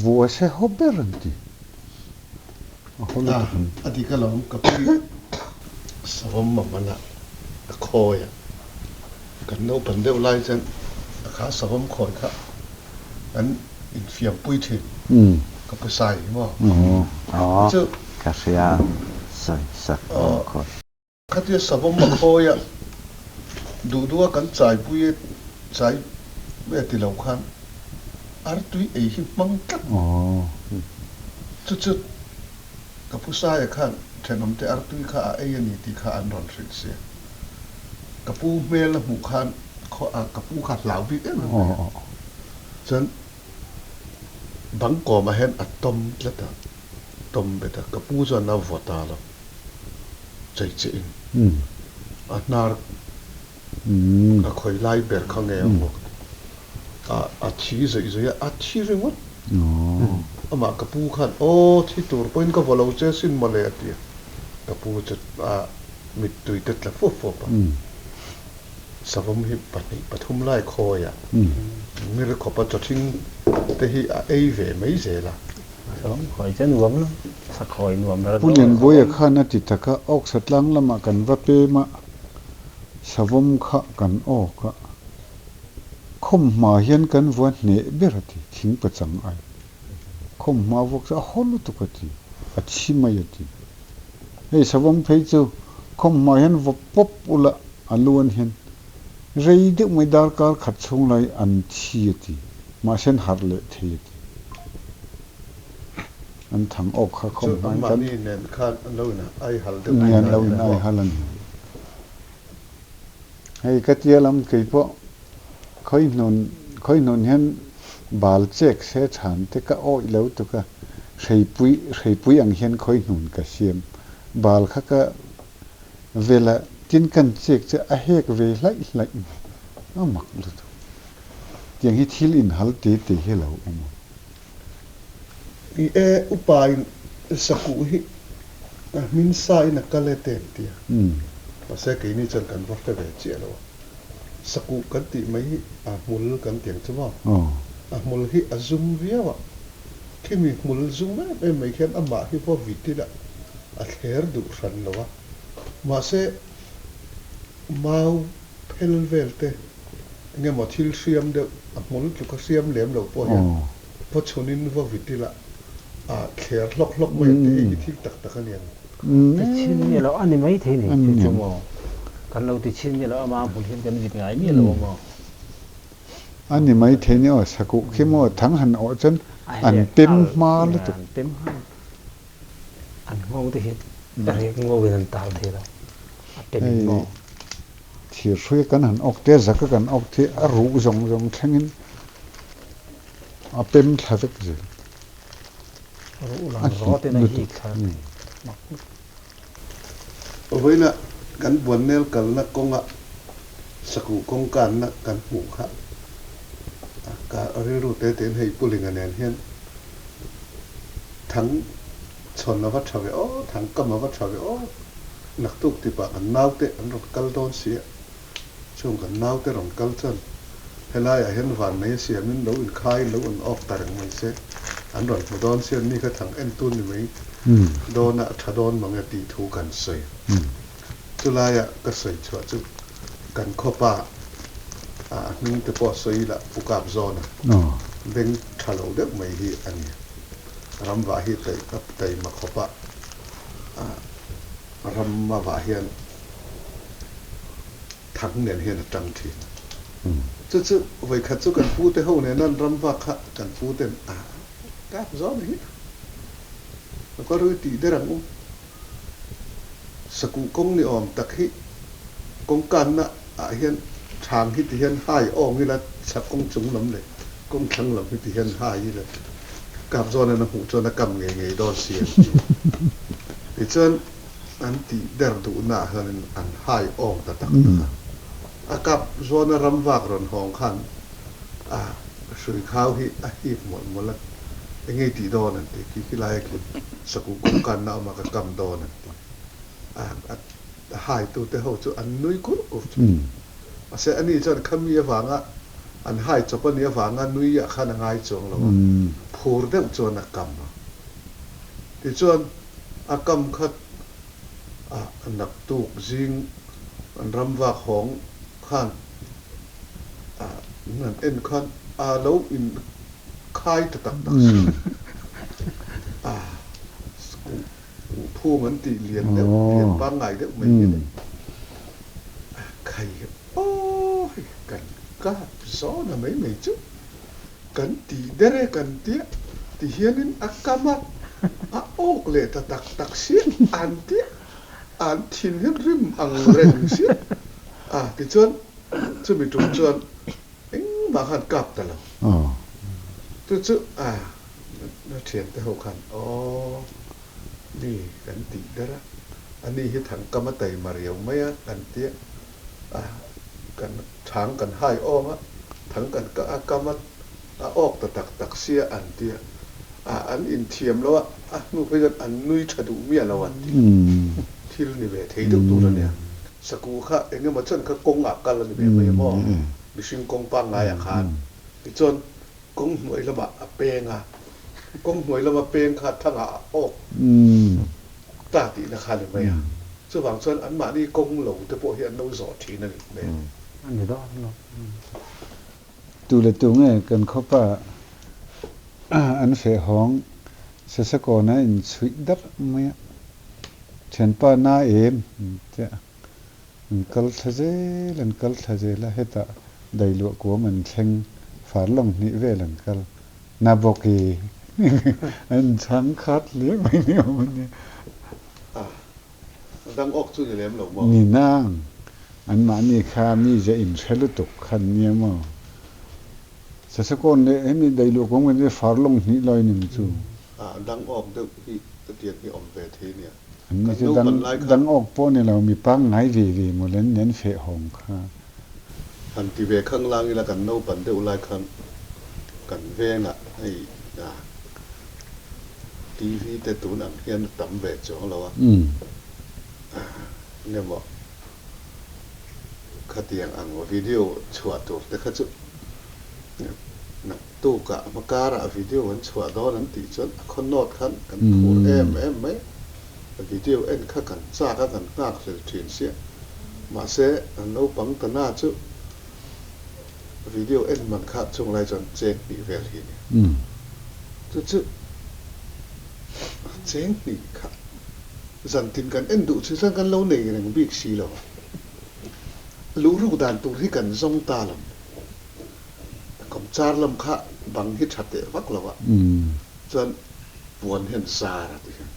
vua se haw ber an ti. A haw lutuk an. A dik alawm ka pi savawm a man a, a khawi a, kan naupan deuh lai chuan a kha savawm khawi kha an infiampui thin ka pu sai hi maw? Aw ka hria sawi sak awm khawi. Khatia savawm a khawi a, duh duh a kan chaipui e, chai e ti lo khan artui ei hi hmang tlat. Chu chu ka pu Saia khan thenawmte artui kha a ei a ni tih kha an rawn hrilh sia. Ka pu hmel a hmuh khan ka pu kha hlau bik em em mai a. Chuan bang kawmah hian a tawm tlat a, tawm bet a, ka pu chuan a vaw ta lo. Chei che in a hnar a khawi lai ber kha nge a vuak a, a thi zawih zawih a, a thi ringawt. Amah ka pu khan aw thi tur pawhin ka vaw lo che sin mawle a ti a, ka pu chu a mittui te tla fuap fuap a, savawm hi pahnih pathum lai khawi a, mir khawpa chawthing te hi a ei ve mai zel a. Pu Lianbuaia khan a ti tak a, Awksa tlang lamah kan va pem a, savawm kha kan awk a, khawm hma hian kan vua hneh ber a ti, thing pachang ai. Khawm hma vuak chu a haw lutuk a ti, a thi mai a ti. Hei savawm phei chu khawm hma hian va pawp ula a luan hian rei deuh mai darkar khat chhung lai an thi a ti. Mahse an harh leh thei a ti. An thang awk kha khawm hmain kan. Chu anmahni nen khan an lo in ai hal deuh mai an lo in ai hal a ni. Hei ka tia lam kei pawh khawi hnun khawi hnun hian bal chek se chhan te ka awih lo tuk a, hreipui hreipui ang hian khawi hnun ka siam bal kha ka vel a tin kan chek chu a hek ve hlaih hlaih mai a mak lutuk. Tiang hi thil inhal te te hi a lo awm ang. Ni e, upa in sakuh hi a hmin sa in a kal e te an ti a. Mahse keini chuan kan va hre ve chiah lo a. Sakuh kan tih mai hi a hmul kan ti ang chu maw? A hmul hi a zum viau a. Khimi hmul zum em em mai khian amah hi va vit ila a thler duh hran lo a. Mahse mau phel vel te Enge maw thil hriam deuh, a hmul tluk a hriam lem lo pawh hian va chhunin va vitil a, a thler hlawk hlawk mai ang tih hei hi thil tak tak a ni ang. Ti chhin miah lo a ni mai thei ni chu chu maw? Kan lo ti chhin miah lo ama hmul hian kan vit ngai miah lo a maw? A ni mai thei ni aw, sakuh khi maw thang han awh chuan an pem hma lutuk. An pem hma an nghawng te hi riak ngawin an tal thei lo, a pem in maw? Thir hrui kan han awk te, zaka kan awk te a ruh zawng zawng thlengin a pem thla vek zel. Ruh lang rawt in a hik thla thei mak mak. Vawiina kan Buannel kalna kawnga sakuh kawngkanna kan hmuh kha ka rilru te tein hei Pulinga nen hian. Thang chhawn a va tha ve aw, thang kam a va tha ve aw, naktuk tipah kan naute an rawn kal dawn si a, chung kan naute rawn kal chuan helaiah hian vannei a siamin lo inkhaiin lo an awk ta reng mai se, an rawn hmu dawn sia ni kha thang entu ni mai dawn a, a tha dawn mang e tih thu kan sawi. Chulaia ka sawi chhuah chu kan khawpa a hming te pawh sawi ila Pu Kap Zawna beng tha lo deuh mai hi a ni. Ramva hi taima khawpa ram avah hian thang nen hian a tang thin. Chu chu vawikhat chu kan pu te ho nena an ramva kha kan pu ten a Kap Zawna hi a ka rui tih der ang u. Sakuh kawng ni awm tak hi kawng kanna ah hian thang hi ti hian hai awng ila chhak kawng chung lam leh kawng thlang lam hi ti hian hai ila kap zawn in a hmuh chuan a kam ngei ngei dawn si an ti. Tichuan an tih der duhna ah hian an hai awng ta tak tak a. A kap zawna ram vak rawn hawng khan a hrui khau hi a hip mawlh mawlh a, eng nge tih dawn an ti, khi khi laia khi sakuh kawng kanna awm a ka kam dawn an ti. A a haitute ho chu an nui kur kur thin. Mahse ani chuan khami avanga an hai chawp a nih avanga nui ah khan a ngai chuang lo a, phur deuh chuan a kam a. Tichuan a kam kha a naktuk zing an ram vak hawng khan a an en khan a lo in khai ta tak tak si a kuh kuh phung an tih lian deuh lian pangngai deuh mai hi le a khai aw hei kan kap zawn a mai mai chu kan tih der e kan tia ti hianin a kam a a awk leh ta tak tak si an tia an thin hian rim ang reng si a tichuan chumi tum chuan engmah khan kap ta lo. Chu chu a na thiante ho khan aw mi kan tih der a, ani hi thangkam a taima riau mai a kan tia a, kan thang kan hai awng a, thang kan a kam a a awk ta tak tak sia an tia a, an inthiam lo a, a hnu phei chuan an nui tha duh miah lo an ti. Thil ni ve thei deuh tur a nia. Sakuh kha eng emaw chuan kha kawng ah kal a ni ve mai a maw? Mihring kawng pangngai ah khan tichuan kawng hnuai lamah a peng a, kawng hnuai lama peng kha thangah a awk ta tihna kha a ni mai a. Chuvang chuan anmahni kawng lo te pawh hi an lo zawh thin a ni hmel. A ni dawn lo. Tu leh tu nge kan khawpa an feh hawng Sasakawna inchhuih dap mai a. Thianpa na em tia an kal thla zel an kal thla zel a, hetah dailuah kuam an thleng far lawng hnih vel an kal na bawk i an chhang khat hle mai ni awm a nia. A dang awk chu ni lem lo maw? Ni nang, anmahni kha mi ze inhre lutuk kha an nia maw? Sasakawn leh hemi dailuah kuam kan tia far lawng hnih lai ning chu. A dang awk deuh hi hetiang hi awm ve thei nia. An ni chu dang dang awk pawh ni lo mi pangngai ve ve maw len nen feh hawng kha. Han ti ve khang lang ila kan naupan deuh lai khan kan vengah hei a TV te tun ang hian a tam ve chuang lo a, enge maw khatiang ang video chhuah tur te kha chu Tukah hma karah video an chhuah dawn an tih chuan a khaw nawt khan kan phur em em mai. Video en kha kan chak a, kan nghak hlel thin sia. Mahse, an naupang ta na chu video en man kha chung lai chuan cheng hnih vel hi a ni. Chu chu cheng hnih kha zantin kan en duh chu chuan kan lo nei reng bik si lo a. Luhruk dan tur hi kan zawng ta lo. Kawmchar lam kha bang hi tha teh vak lo a, chuan puan hi an zar a ti hian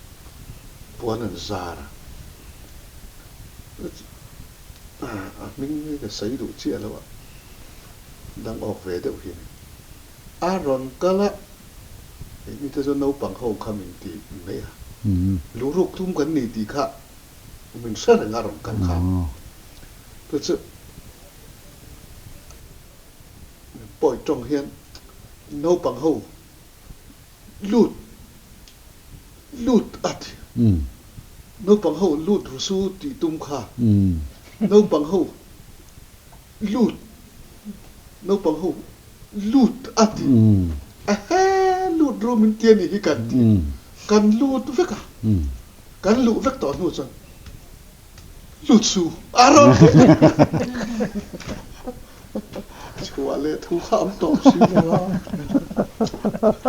puan an zar a, a hming hi ka sawi duh chiah lo a, dang awk ve deuh hi a ni. A rawn kal a, keini te chuan naupang ho kha min ti mai a, luhruk tum kan ni tih kha min hre reng a rawn kal kha, chu chu. Pawi tawng hian naupang ho lut Lut a ti. Naupang ho lut ru su tih tum kha. Naupang ho lut naupang ho lut a ti. Ehe lut ru min ti a nih hi kan ti. Kan lut vek a. Kan luh vek tawh hnu chuan lut su a rawn ti. Chhuah leh thu kha awm tawh si lo a.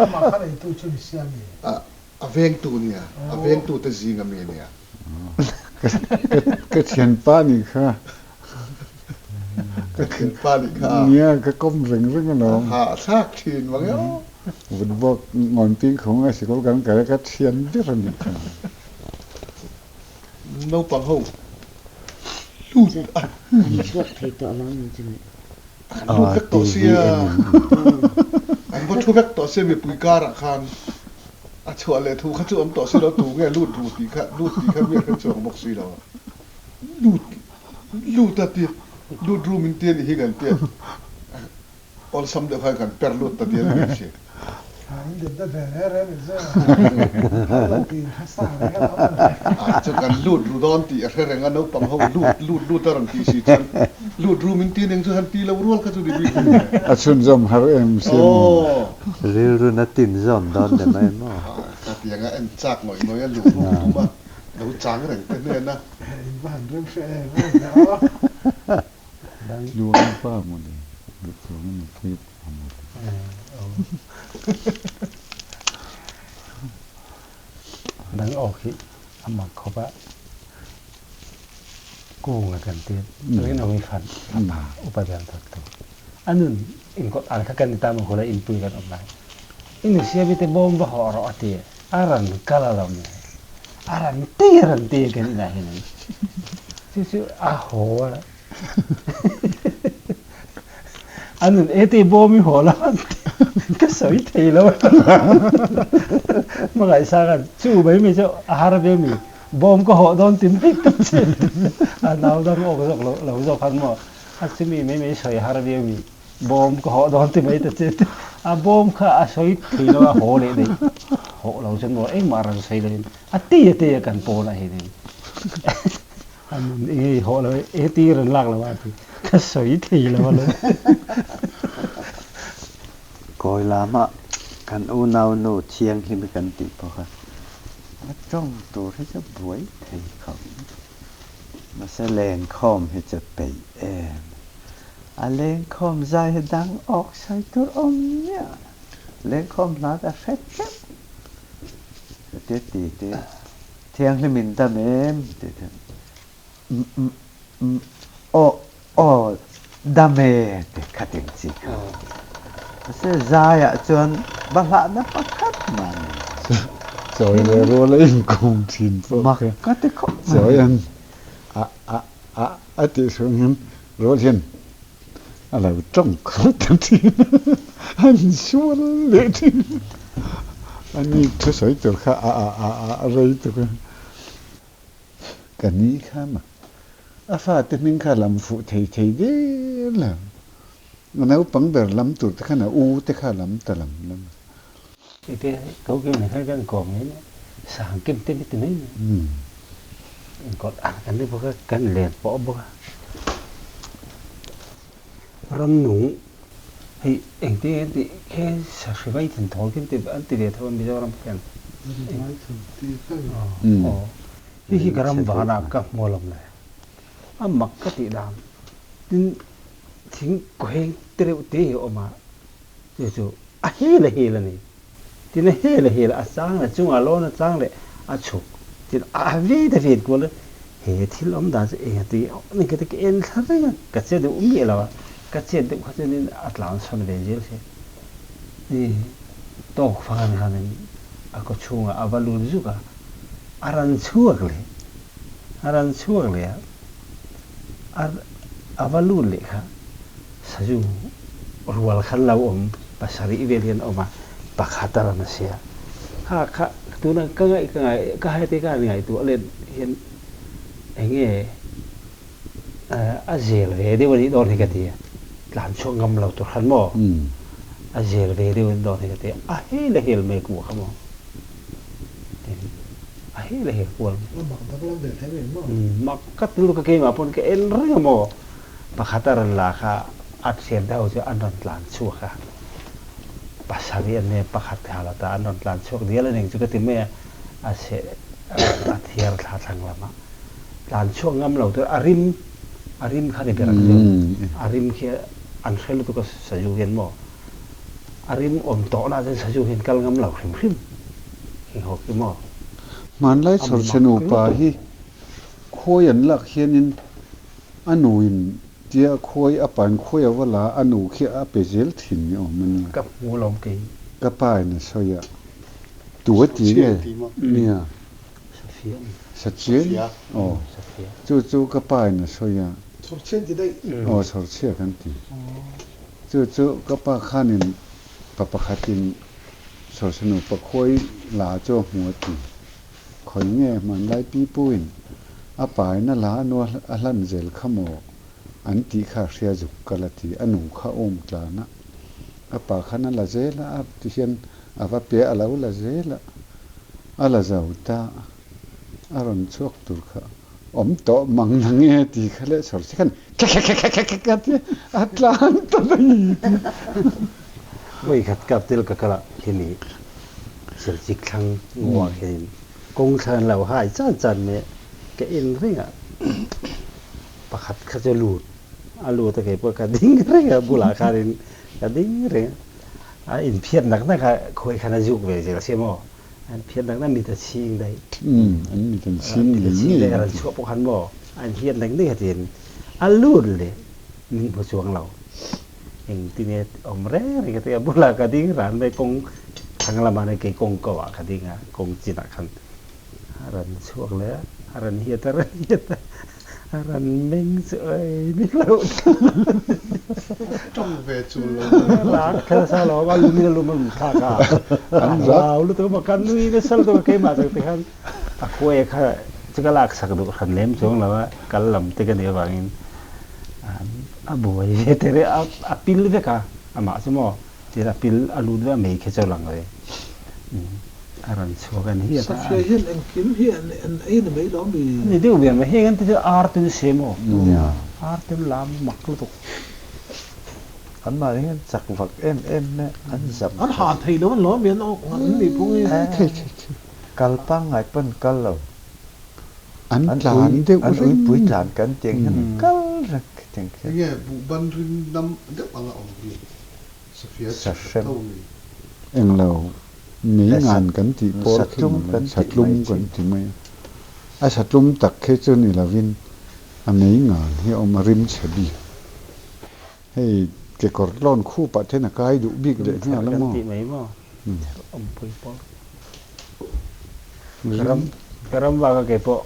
Amah khan eitu chu ni sia mi? A vengtu nia, a vengtute zinga mi nia. Ka thianpa nih kha. Ka thianpa nih kha. Nia, ka kawm reng reng alawm. Ha, a thlak thin mang e aw. Vutbawk ngawnping khawng a sikul kan kal a, ka thian ber a nih kha. Naupang ho lut a. An chhuak thei tawh lo ni chu le. An lut vek tawh sia, an va thu vek tawh sia mipui karah khan. A chhuah leh thu kha chu awm tawh si lo, tu nge lut ru tih kha, lut tih kha mi a hre chuang bawk si lo a. Lut, lut a ti, lut ru min ti a nih hi kan ti a, awlsam deuh khan kan per lut ta dial mai si. A in dep dat ve reng reng ni zawk a, an lo ti hre sa reng a lo ni. A chu kan lut ru dawn tih a hre reng a, naupang ho lut, lut, lut a rawn tih si chuan lut ru min ti ning chu han ti lo rual kha chu ni bik lo. A chhunzawm har em si a maw? Rilru na tin zawn dawn ni mai maw? Ka tianga en chak ngawih ngawih a luh ruk tum a, lo chang reng te hnen a. In va han rem hre em em ve aw. Tluang pa maw le, Tluang a nupui pa maw le. Dang awk hi a mak khawp a, kung a kan ti, rinawm i fan a pa upa ber tak tu. A nun inkawt an kha kan ni ta maw hula inpui kan awm lai. I nu siami te bawm va hawh rawh a ti. A ran kal a lo ni. A ran ti a ran ti kan inah hian in. Chu chu a haw a. A nun e ti bawm i haw la ka sawi thei lo. Hmangaihsang an chu mai mai chu a har ve mi. Bawm ka hawh dawn ti mai ta che. A nau dang awk zawk lo lo zawk han maw. A chumi mai mai sawi har viau mi bawm ka hawh dawn ti mai ta che a bawm kha a sawi thei lo a haw leh daih hawh lo chuan maw engmah rawn sawi lo in a ti a ti a kan pawn ah hian in a nun enge i hawh lo e ti rawn lak lo a ti ka sawi thei lo a lo. Kawi lamah kan unau nu thianghlim hi kan tih pawh kha a tawng tur hi chu buai thei khawp mai. Mahse lengkhawm hi chu peih em? A lengkhawm zai hi dang awk sawi tur awm miah lo. Lengkhawm hla ka hre teuh. Chutia ti te thianghlim in dam em ti te umm umm umm aw aw dam e ti khatin chi kha. Mahse zaiah chuan va hlahna pakhat mah a ni. Chawi leh rual a inkawm thin pawh kha. Mak ka ti khawp mai. Chawi an a a a a tih chhungin rual hian a lo tawng khalh ta thin a, a insual leh thin. A ni thusawi tur kha a a a a rei tuk a. Ka ni kha mak. A fate hming kha lam fuh thei thei der lo. A naupang ber lam tur te khan a u te kha lam ta lam lam a. Ite ko kim ni khan kan kawm nge ni sang kim te mi ti mai ni. Inkawt ang kan ni bawk a, kan len pawh bawk a. Ramnung hei engtin nge an tih khe sahri vai thin thawl khi an ti ve tho a Mizoram khian. Aw hi hi ka ram vanah ka hmu lo le. A mak ka tih dan tin thing kawheng te reuh te hi a awm a, chu chu a hel a hel a ni. Tin a hel a hel a, a chang leh chungah lawn a chang leh a chhuk. Tin a vet a vet kual a, he thil awm dan chu eng a ti ni ka ti ka en thla reng a, ka che deuh miah lo a, ka chet deuh kha chuanin a tlan sawn ve zel si. Ni tawk fang khanin a kaw chhungah a va lut zuk a, a ran chhuak leh a ran chhuak leh a, a a va lut leh kha sazu rual khan lo awm pasarih vel hian a awm a, pakhat a rawn a sia. Kha kha tuna ka ngaih ka ngaih ka haite ka han ngaihtuah let hian eng nge a zel ve deuh a nih dawn hi ka ti a, tlan chhuak ngam lo tur khan maw a zel ve deuh a nih dawn hi ka ti a, a hel a hel mai kuah kha maw. hei le hei kual. A mak danglam ve hle mai maw? Mak ka ti lutuk a keimah pawn ka en reng a maw? Pakhat a rawn la kha a thiante ho chu an rawn tlan chhuak a, pasarih an nia pakhat kha la ta an rawn tlan chhuak dial a ning chu ka ti mai a, a chhe a thiar thla thlang lamah tlan chhuak ngam lo tur a rim a rim kha ni ber ang chu a rim khi an hre lutuk a sazu hian maw a rim awm tawh lah chuan sazu hian kal ngam lo hrim hrim khi ho khi maw. Hmanlai A chhawrchhe mak nupa lutuk. hi khawi an lak hianin a nuin tia khawi a pain khawi a va la a nu khi a pe zel thin ni awm a nia. Ka hmu lawm kei. Ka pa in a sawi a, tu a ti nge? Nia. Sachian? Aw. Chu chu ka pa in a sawi a. Chhawrchhian ti daih. Aw, chhawrchhia kan ti. Chu chu ka pa khanin pa pakhatin chhawrchhe nupa khawi la chu a hmu a ti. Khawi nge hmanlai pi puin a pain a la a nu a hlan zel kha maw an tih kha a hria zuk kal a ti. A nu kha a um tlan a, a pa khan a la zel a, a ti hian a va pe a lo la zel a, a la zo ta a rawn chhuak tur kha awm tawh mang na nge tih kha leh chhawr che khan khekhekhekhekhe a ti a tlan ta daih ti. Vawikhat kap tel ka kal ah khimi Serchik thlang ngaw ah khianin kawng thlang an lo hai chan chan mai a, ka en reng a, pakhat kha chu a lut, a lut a kei pawh ka ding reng a bulah khanin ka ding reng a, a inphiat nak nak a khawi khan a zuk ve zel a si maw, a inphiat nak nak mit a chhing daih, An mit an chhing mit a ngei chhing ngei daih a an rawn ti. chhuah pawh khan maw a inphiat nak nak a tiin a lut leh min hmu chuang lo. Engtin nge awm reng reng ka ti a, bulah ka ding ran mai kawng thlang lamah nen kei kawng ko ah ka ding a, kawng chin ah khan a rawn chhuak leh a, a rawn hiat a rawn hiat a, a rawn meng chu ei ni lo Tawng ve chu lo rak kher sa lo a lum in a lum a lum thlak a, a hlau lutuk a maw ka nui nasa lutuk a keimah chang te khan a khuai kha chu ka lak sak duh hran lem chuang lo a, kal lam te ka nih avangin A buai ve te reh a, a pil vek a, amah chu maw tir a pil a lut vek a mei khi chu a lang ve. A rawn chhuak a ni hi a ta. Safia hian engkim hi an ei ni mai lo mi? Ni deuh ber mai, heng an ti chu ar te chu se maw? Ar te lam mak lutuk. An mahni hian chak vak em em mai, an zam An ha thei lo an lo mi an awk an nih phung hi. Kal pangngai pawn kal lo. An An tlan ui deuh an reng. uipui tlan kan tiang hian an kal reng khitiang khian. Enge buhban rim dam deuh anga awm hi Safia chu ka Sahrem. tho ni. Englo mei Eh ngan kan tih pawl khi satlum mawle kan tih satlum mai kan thin. ti mai a. A satlum tak khi chu ni lovin a mei ngan hi a awm a rim chhe bik. Hei kekawr tlawn khupah ten a kai duh bik Lum leh ther nghal a kan maw? tih mai maw? Ther awmpui pawl. Ka ram ka ram vanga kei pawh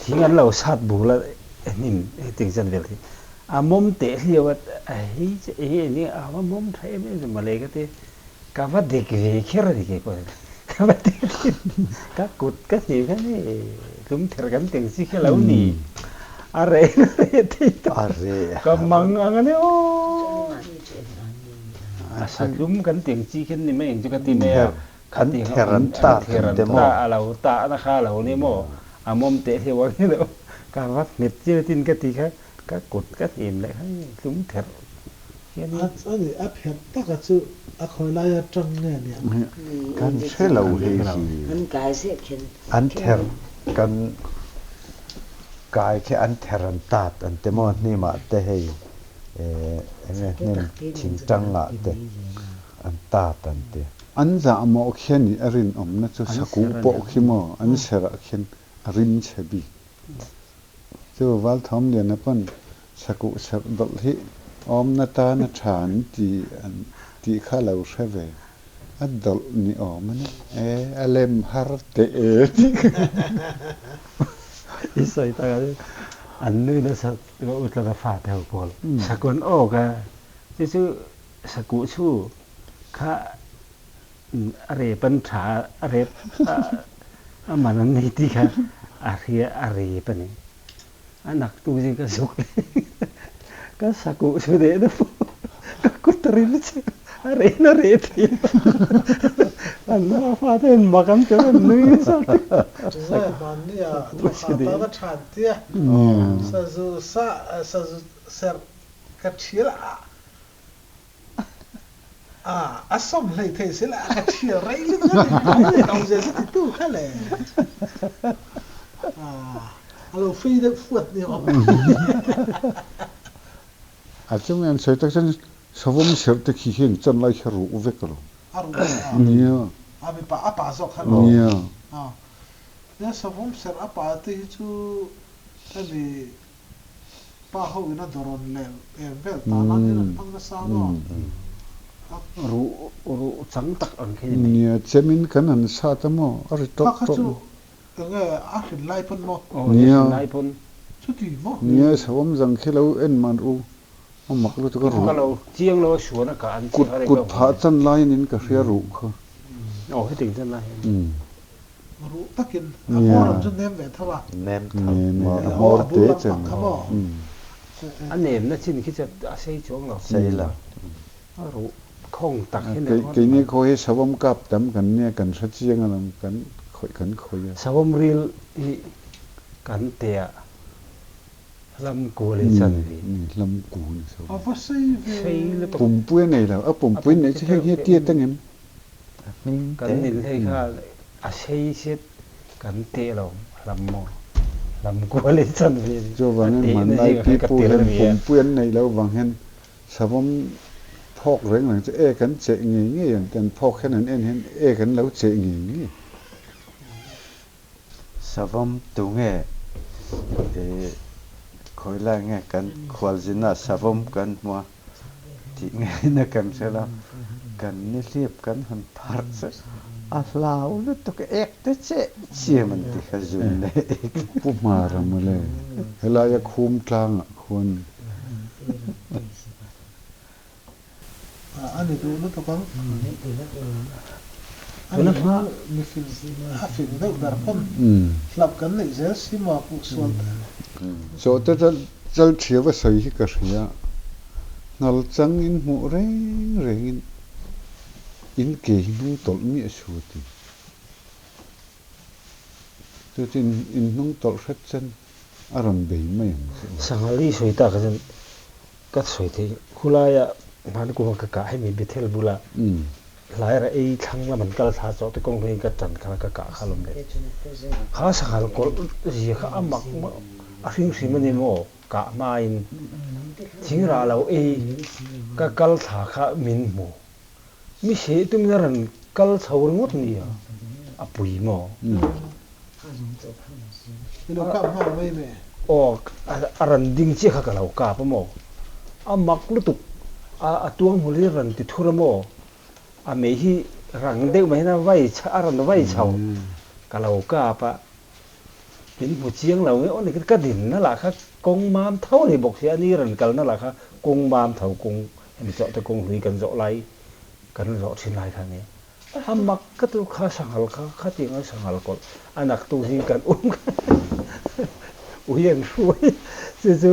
thing an lo sat bul a hnim hetiang chan vel hi a mawm teh hliau a hei chu eng nge nia a va mawm tha em em chu mawle ka ti ka va dik ve kher a ni kei pawh ka va dik ka kut ka hnim kha hei tlum ther kan teng chi kha lo ni a reh na reh thei tawh ka mang ang a nia aw a satlum kan teng chi kha ni mai ang chu ka ti mai a. An ther an ta ther an te maw? Ta a lo ta na kha lo ni maw? A mawm teh hleuh ang hi lo. Ka va nghet chial tin ka ti kha ka kut ka hnim leh kha tlum ther hian in. A ni, a pherh taka chu a khawi lai atang nge ni ang? Kan hre lo hei hi. An ther kan kai khi an ther an tat an te maw hnimah te hei enge hnim thingtangah te an tat an ti. An zahmawh khian i a rinawmna chu sakuh pawh khi maw an serah khian a rin chhe bik. Chu Valthawmliana pawn sakuh serh dawlh hi awmna tan a tha an ti an tih kha a lo hre ve. A dawlh ni awm a nia e, a lem har teh e tih kha. I sawi tak a an nui nasa u tlat a fate ho pawl sakuan aw ka chu chu sakuh chu Kha a rep an tha a rep a man an nei tih kha a hria a rep a ni. A nak tu zing ka zuk leh ka sakuh chu deh na pawh ka kut a rim che a reh na reh thei lo. An fa te in mak an ti an nui nasa Tunge hmanni ah thawkha ta ka than tia sazu sa sazu serh ka thial a a a sawm hlei thei sila ka thial rei lutuk a ti to zia chu ti tu kha le a a lo fei deuh fuat ni awm. A chung an sawi tak chuan Savawm serh te khi hian chan lai kha ruh vek alo. A ruh vek a. Nia. A mipa a pa zawk kha lo. Nia. A. Nia savawm serh a pa te hi chu hemi pa ho in a dawrawn leh em vel ta nan hian an hmang nasa maw? A. Ruh ruh chang tak ang khi ni mai. Nia chemin kan han sat a maw? A ri Kha tawk kha tawk. chu enge a hrin lai pawn maw? Aw nia Nia. hrin lai pawn. Chuti maw? Nia savawm zang khi lo en man u. A mak lutuk a Ka ruh. lo chiang lo a suan a kah an Kut chiang a rei kut ka phah hmu. chan laiin in ka hria ruh kha. Aw hetiang chan lai hian. Ruh takin a hmawr ang chu nem ve tho a. Nem tho Nge ne hmawr a ang. Aw hmawr a bul te lampang chen. kha maw? A nemna chin khi chu a sei chuang lo. Sei lo. A ruh khawng tak hi Kei nem ngawt keini mai. khaw hi savawm kap tam kan nia kan hre chiang alawm kan khawih kan khawih a. Savawm ril hi kan tea Hlam ku leh chan ve. Ni hlam ku ni so. A va sei ve. Sei lutuk. Pumpui a nei lo. A pumpui neih chu heng hi a tiat ang em? A hming Kan te. nil hei kha a sei set kan teh lo hlam maw? Hlam ku leh chan ve ni. A Chuvangin tehna hmanlai zingah khan ka pipu tel hian ve a. pumpui an neih loh vang hian savawm phawk reng reng chu ek an cheh ngei ngei an ti. An phawk hian an en hian ek an lo cheh ngei ngei. Savawm tunge ih khawi lai nge kan khualzina savawm kan hmu a tih ngeina kan hre lo, kan nihlip kan han pharh chu a hlau lutuk ek te cheh chiam an ti kha zun leh ek. Pu Hmara mawle, helaia khum tlangah khuan. A ni duh lutuk ang. A ni chu mi fing a fing deuh ber pawn hlauh kan neih zel si maw puh sual te. Chaw te chal thiau a sawi hi ka hria. Ngal chang in hmuh reng reng in in ke hi hnung tawlh miah su a ti. Chu chu in hnung tawlh hret chen a rawn bei mai ang che u. Sanghal i sawi tak chuan Ka sawi theih khulaia hmani kuma ka kah hemi Bethel bula hlaira ei thlang lam an kal thla chawh te kawng hlui in ka tan kha ka kah kha lawm le. Kha sanghal kawlh zia kha a mak a hring hrim a ni maw kah hmain thing rah lo ei ka kal thla kha min hmu. Mi seh tumin a rawn kal chho ringawt nia a pui maw? I lo kap nghal mai me. Aw a rawn ding chiah kha ka lo kap a maw? A mak lutuk a a tuang hmul hi rawn ti thur a maw? A mei hi rang deuh mai hian a vai a rawn vai chho ka lo kap a min hmu chiang lo nge aw ni ka dinna lah kha kawng mam tho a ni bawk sia a ni rawn kalna lah kha kawng mam tho kawng Hemi chawh te kawng hlui kan zawh lai, kan zawh thin lai kha nia. A mak ka tu kha sanghal kha khatiang a sanghal kawlh a nak tu zing kan um kha ui an hruai chu chu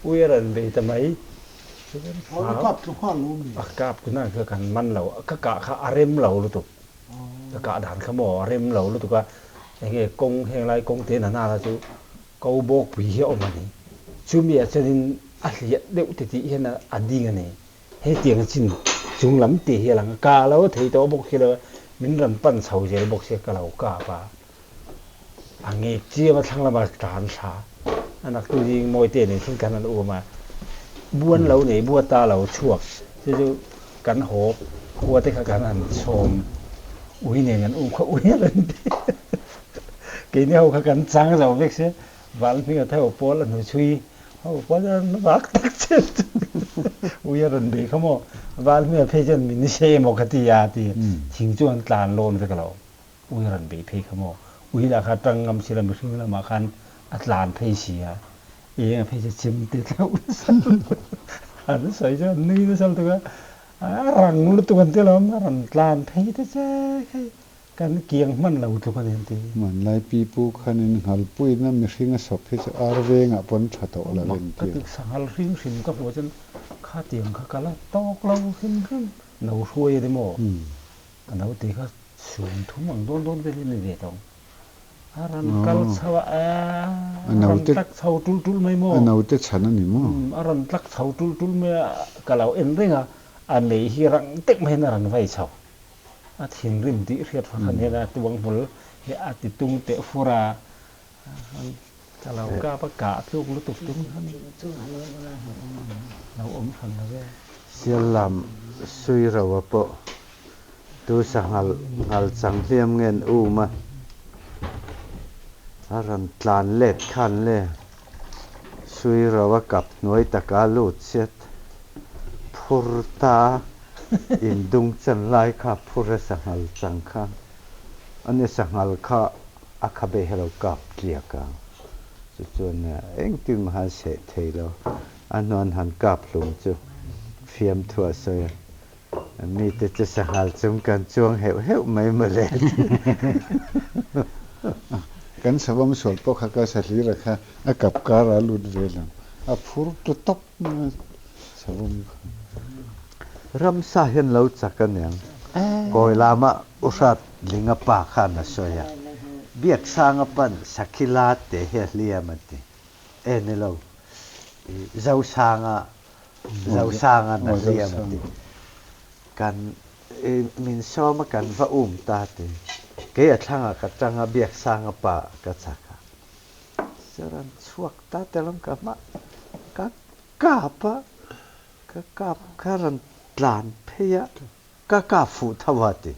ui a rawn bei ta mai. Aw i kap tlu nghal lo mi? A kap ku nan kha kan man lo, ka kah kha a rem lo lutuk. Ka kah dan kha maw a rem lo lutuk a, enge kawng heng lai kawng te na na chu Ko bawkpui hi a awm a ni. Chumi ah chuanin a hliah deuh ti tih hian a ding a ni. Hetiang chin chung lam tih hi a lang a, ka lo thei tawh bawk si lo a, min rawn pan chho zel bawk sia ka lo kap a. A ngek chiam a thlang lama tan thla a naktu zing mawi te nen khin kan han um a, buan lo nei bua ta lo chhuak chu chu kan haw khua te kha kan han sawm ui nen kan um kha ui a rawn ti. Keini ho kha kan chang zo vek se, val hming a theu pawl a hnu chhui ho pawl a rawn vak tak che chu ui a rawn bei kha maw, val hming a phei chuan min se emaw ka ti a ti thing chu an tlan lawn vek lo, ui a rawn bei phei kha maw, ui lah kha tang ngam si lo mihring lamah khan a tlan phei si a, eng a phei chu chim te tleuh nasa an sawi chu an nui nasa lutuk a, a rang lutuk an ti alawm a rawn tlan phei te che khei. Kan kiang hman lo tluk a ni an ti. Hmanlai pipu khan in nghalpuina mihring a sawp hi chu ar vengah pawn tha tawh lo Mak en ka tir. ti, sanghal hring hrim ka hmuh chuan khatiang kha ka la tawk lo hrim hrim. No hruai a ni maw? Ka no ti kha Sawmthum ang dawn dawn vel hi a ni ve tawh ang. A rawn kal chho a, a rawn tlak chho tul tul mai maw? A naute chhan a ni maw? A rawn tlak chho tul tul mai a, ka lo en reng a, a mei hi rang tek mai hian a rawn vai chho. A thinrim tih hriat fahran hian a tuang hmul hi a ti tung teh fur a, ka lo kap a, kah tluk lutuk tum khan lo awm hran lo ve. Siallam sui ro a pawh tu sanghal nghal chang hliam ngen um a, a rawn tlan let khan le sui ro a kap hnuai taka lut chiat phur ta in dung chan lai kha phur a sanghal chang khan a ni sanghal kha a khabe hi a lo kap tliak a, chu chuan engtin mah a seh thei lo. A hnuan han kap hlum chu fiamthu a sawi a, Mite chu sanghal chung kan chuang heuh heuh mai mawle. Kan savam sual pawh kha ka sahlir a kha a kap kar a lut ve lo, a phur tu tawp mai savam kha. Ramsa hian lo chak a niang, kawi lama u hrat linga pa khan a sawi a, Biaksanga pan sakhi la te hi a hliam a ti. E ni lo, Zosanga, Zosanga na hliam a ti. Kan min sawm a kan va um ta ti. Kei a thlangah ka tang a, Biaksanga pa ka chak a. Chuan chhuak ta tel ang ka hmah ka kap a, ka kap ka rawn tlan phei a, ka kap fuh tho a ti.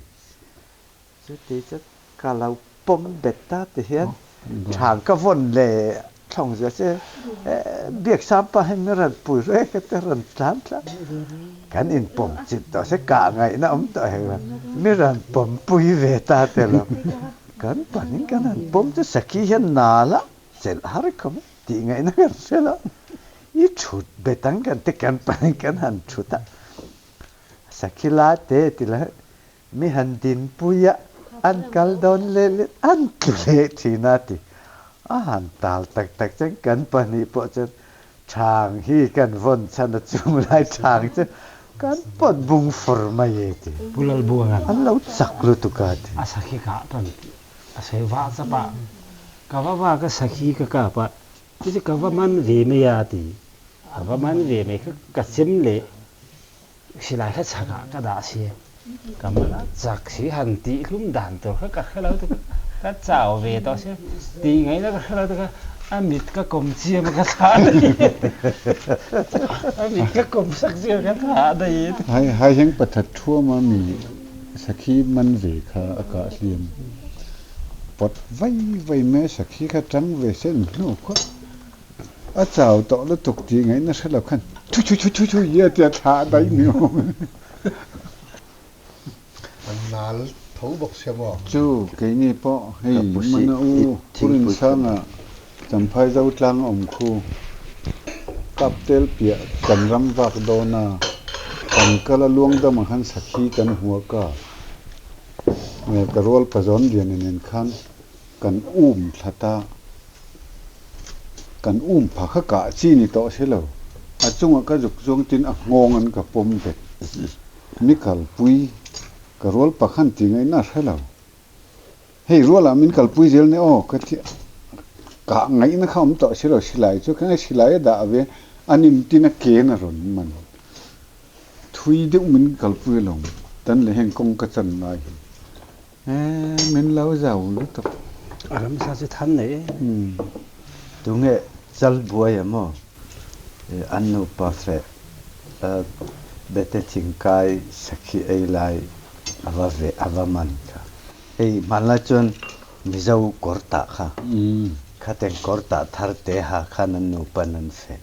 Chuti chu ka lo pawm bet ta ti hian thang ka vawn le thlawng zia che Biaksam pa hi min rawn pui reng a te rawn tlan tlat kan in pawm chit tawh se kah ngaihna awm tawh hek lo min rawn pawm pui ve ta te lo kan panin kan han pawm chu sakhi hian nal a chelh har khawp a tih ngaihna kan hre lo i thut bet ang kan ti kan panin kan han thut a sakhi lai te ti la Mi han dinpui a, an kal dawn leh leh an tlu leh thin a ti. A han tal tak tak chuan kan pahnih pawh chuan Thang hi kan vawn chhan a chung lai thang chu kan pawt bung fur mai e ti. Pu Lalbuanga'n An lo chak lutuk a ti. A sakhi kah tan a sawi vah chap a, ka va vak a sakhi ka kap a, chu chu ka va man ve mai a ti. Ka va man ve mai kha ka chem leh Silai kha chhakah ka dah si, ka man a chak si han tih hlum dan tur kha ka hre lo tuk a, ka chau ve tawh sia, tih ngaihna ka hre lo tuk a, a mit ka kawm chiam a ka thlah daih a mit ka kawm sak chiam a ka thlah daih. Hai hai heng pathat thuam a mi sakhi man ve kha a kah hliam pawt vai vai mai a sakhi kha tang ve sen hnu kha. A chau tawh lutuk tih ngaihna hre lo khan thu thu thu thu thu ia tia thla a daih ni awm. An nal tho bawk sia maw? Chu keini pawh hei mana u Purinsanga Champhai Zotlang a awm khu Kaptel piah kan ram vak dawn a, kan kal a luang damah khan sakhi kan hmuak a, ka rual pazawn lian nen khan kan um thlat a. Kan um pha kha kah chi ni tawh si lo. A chungah ka zuk chuang tin a nghawng an ka pawm bet. Mi kalpui ka rual pakhan tih ngaihna a hre lo. Hei rualah min kalpui zel nia aw ka ti kah ngaihna kha awm tawh si lo silai chu ka ngai silai a dah ve a nim tin a ken a rawn man. Thui deuh min kalpui alawm tan leh heng kawng ka chan lai hi. Eee min lo zau lutuk. A ramsa chu than nei e. Tunge chal buai a maw? An nupa feh bete thingkai sakhi ei lai a va ve a va man kha. Hei hmanlai chuan Mizo kawr tah kha khateng kawr tah thar te ha khan an nupan an feh.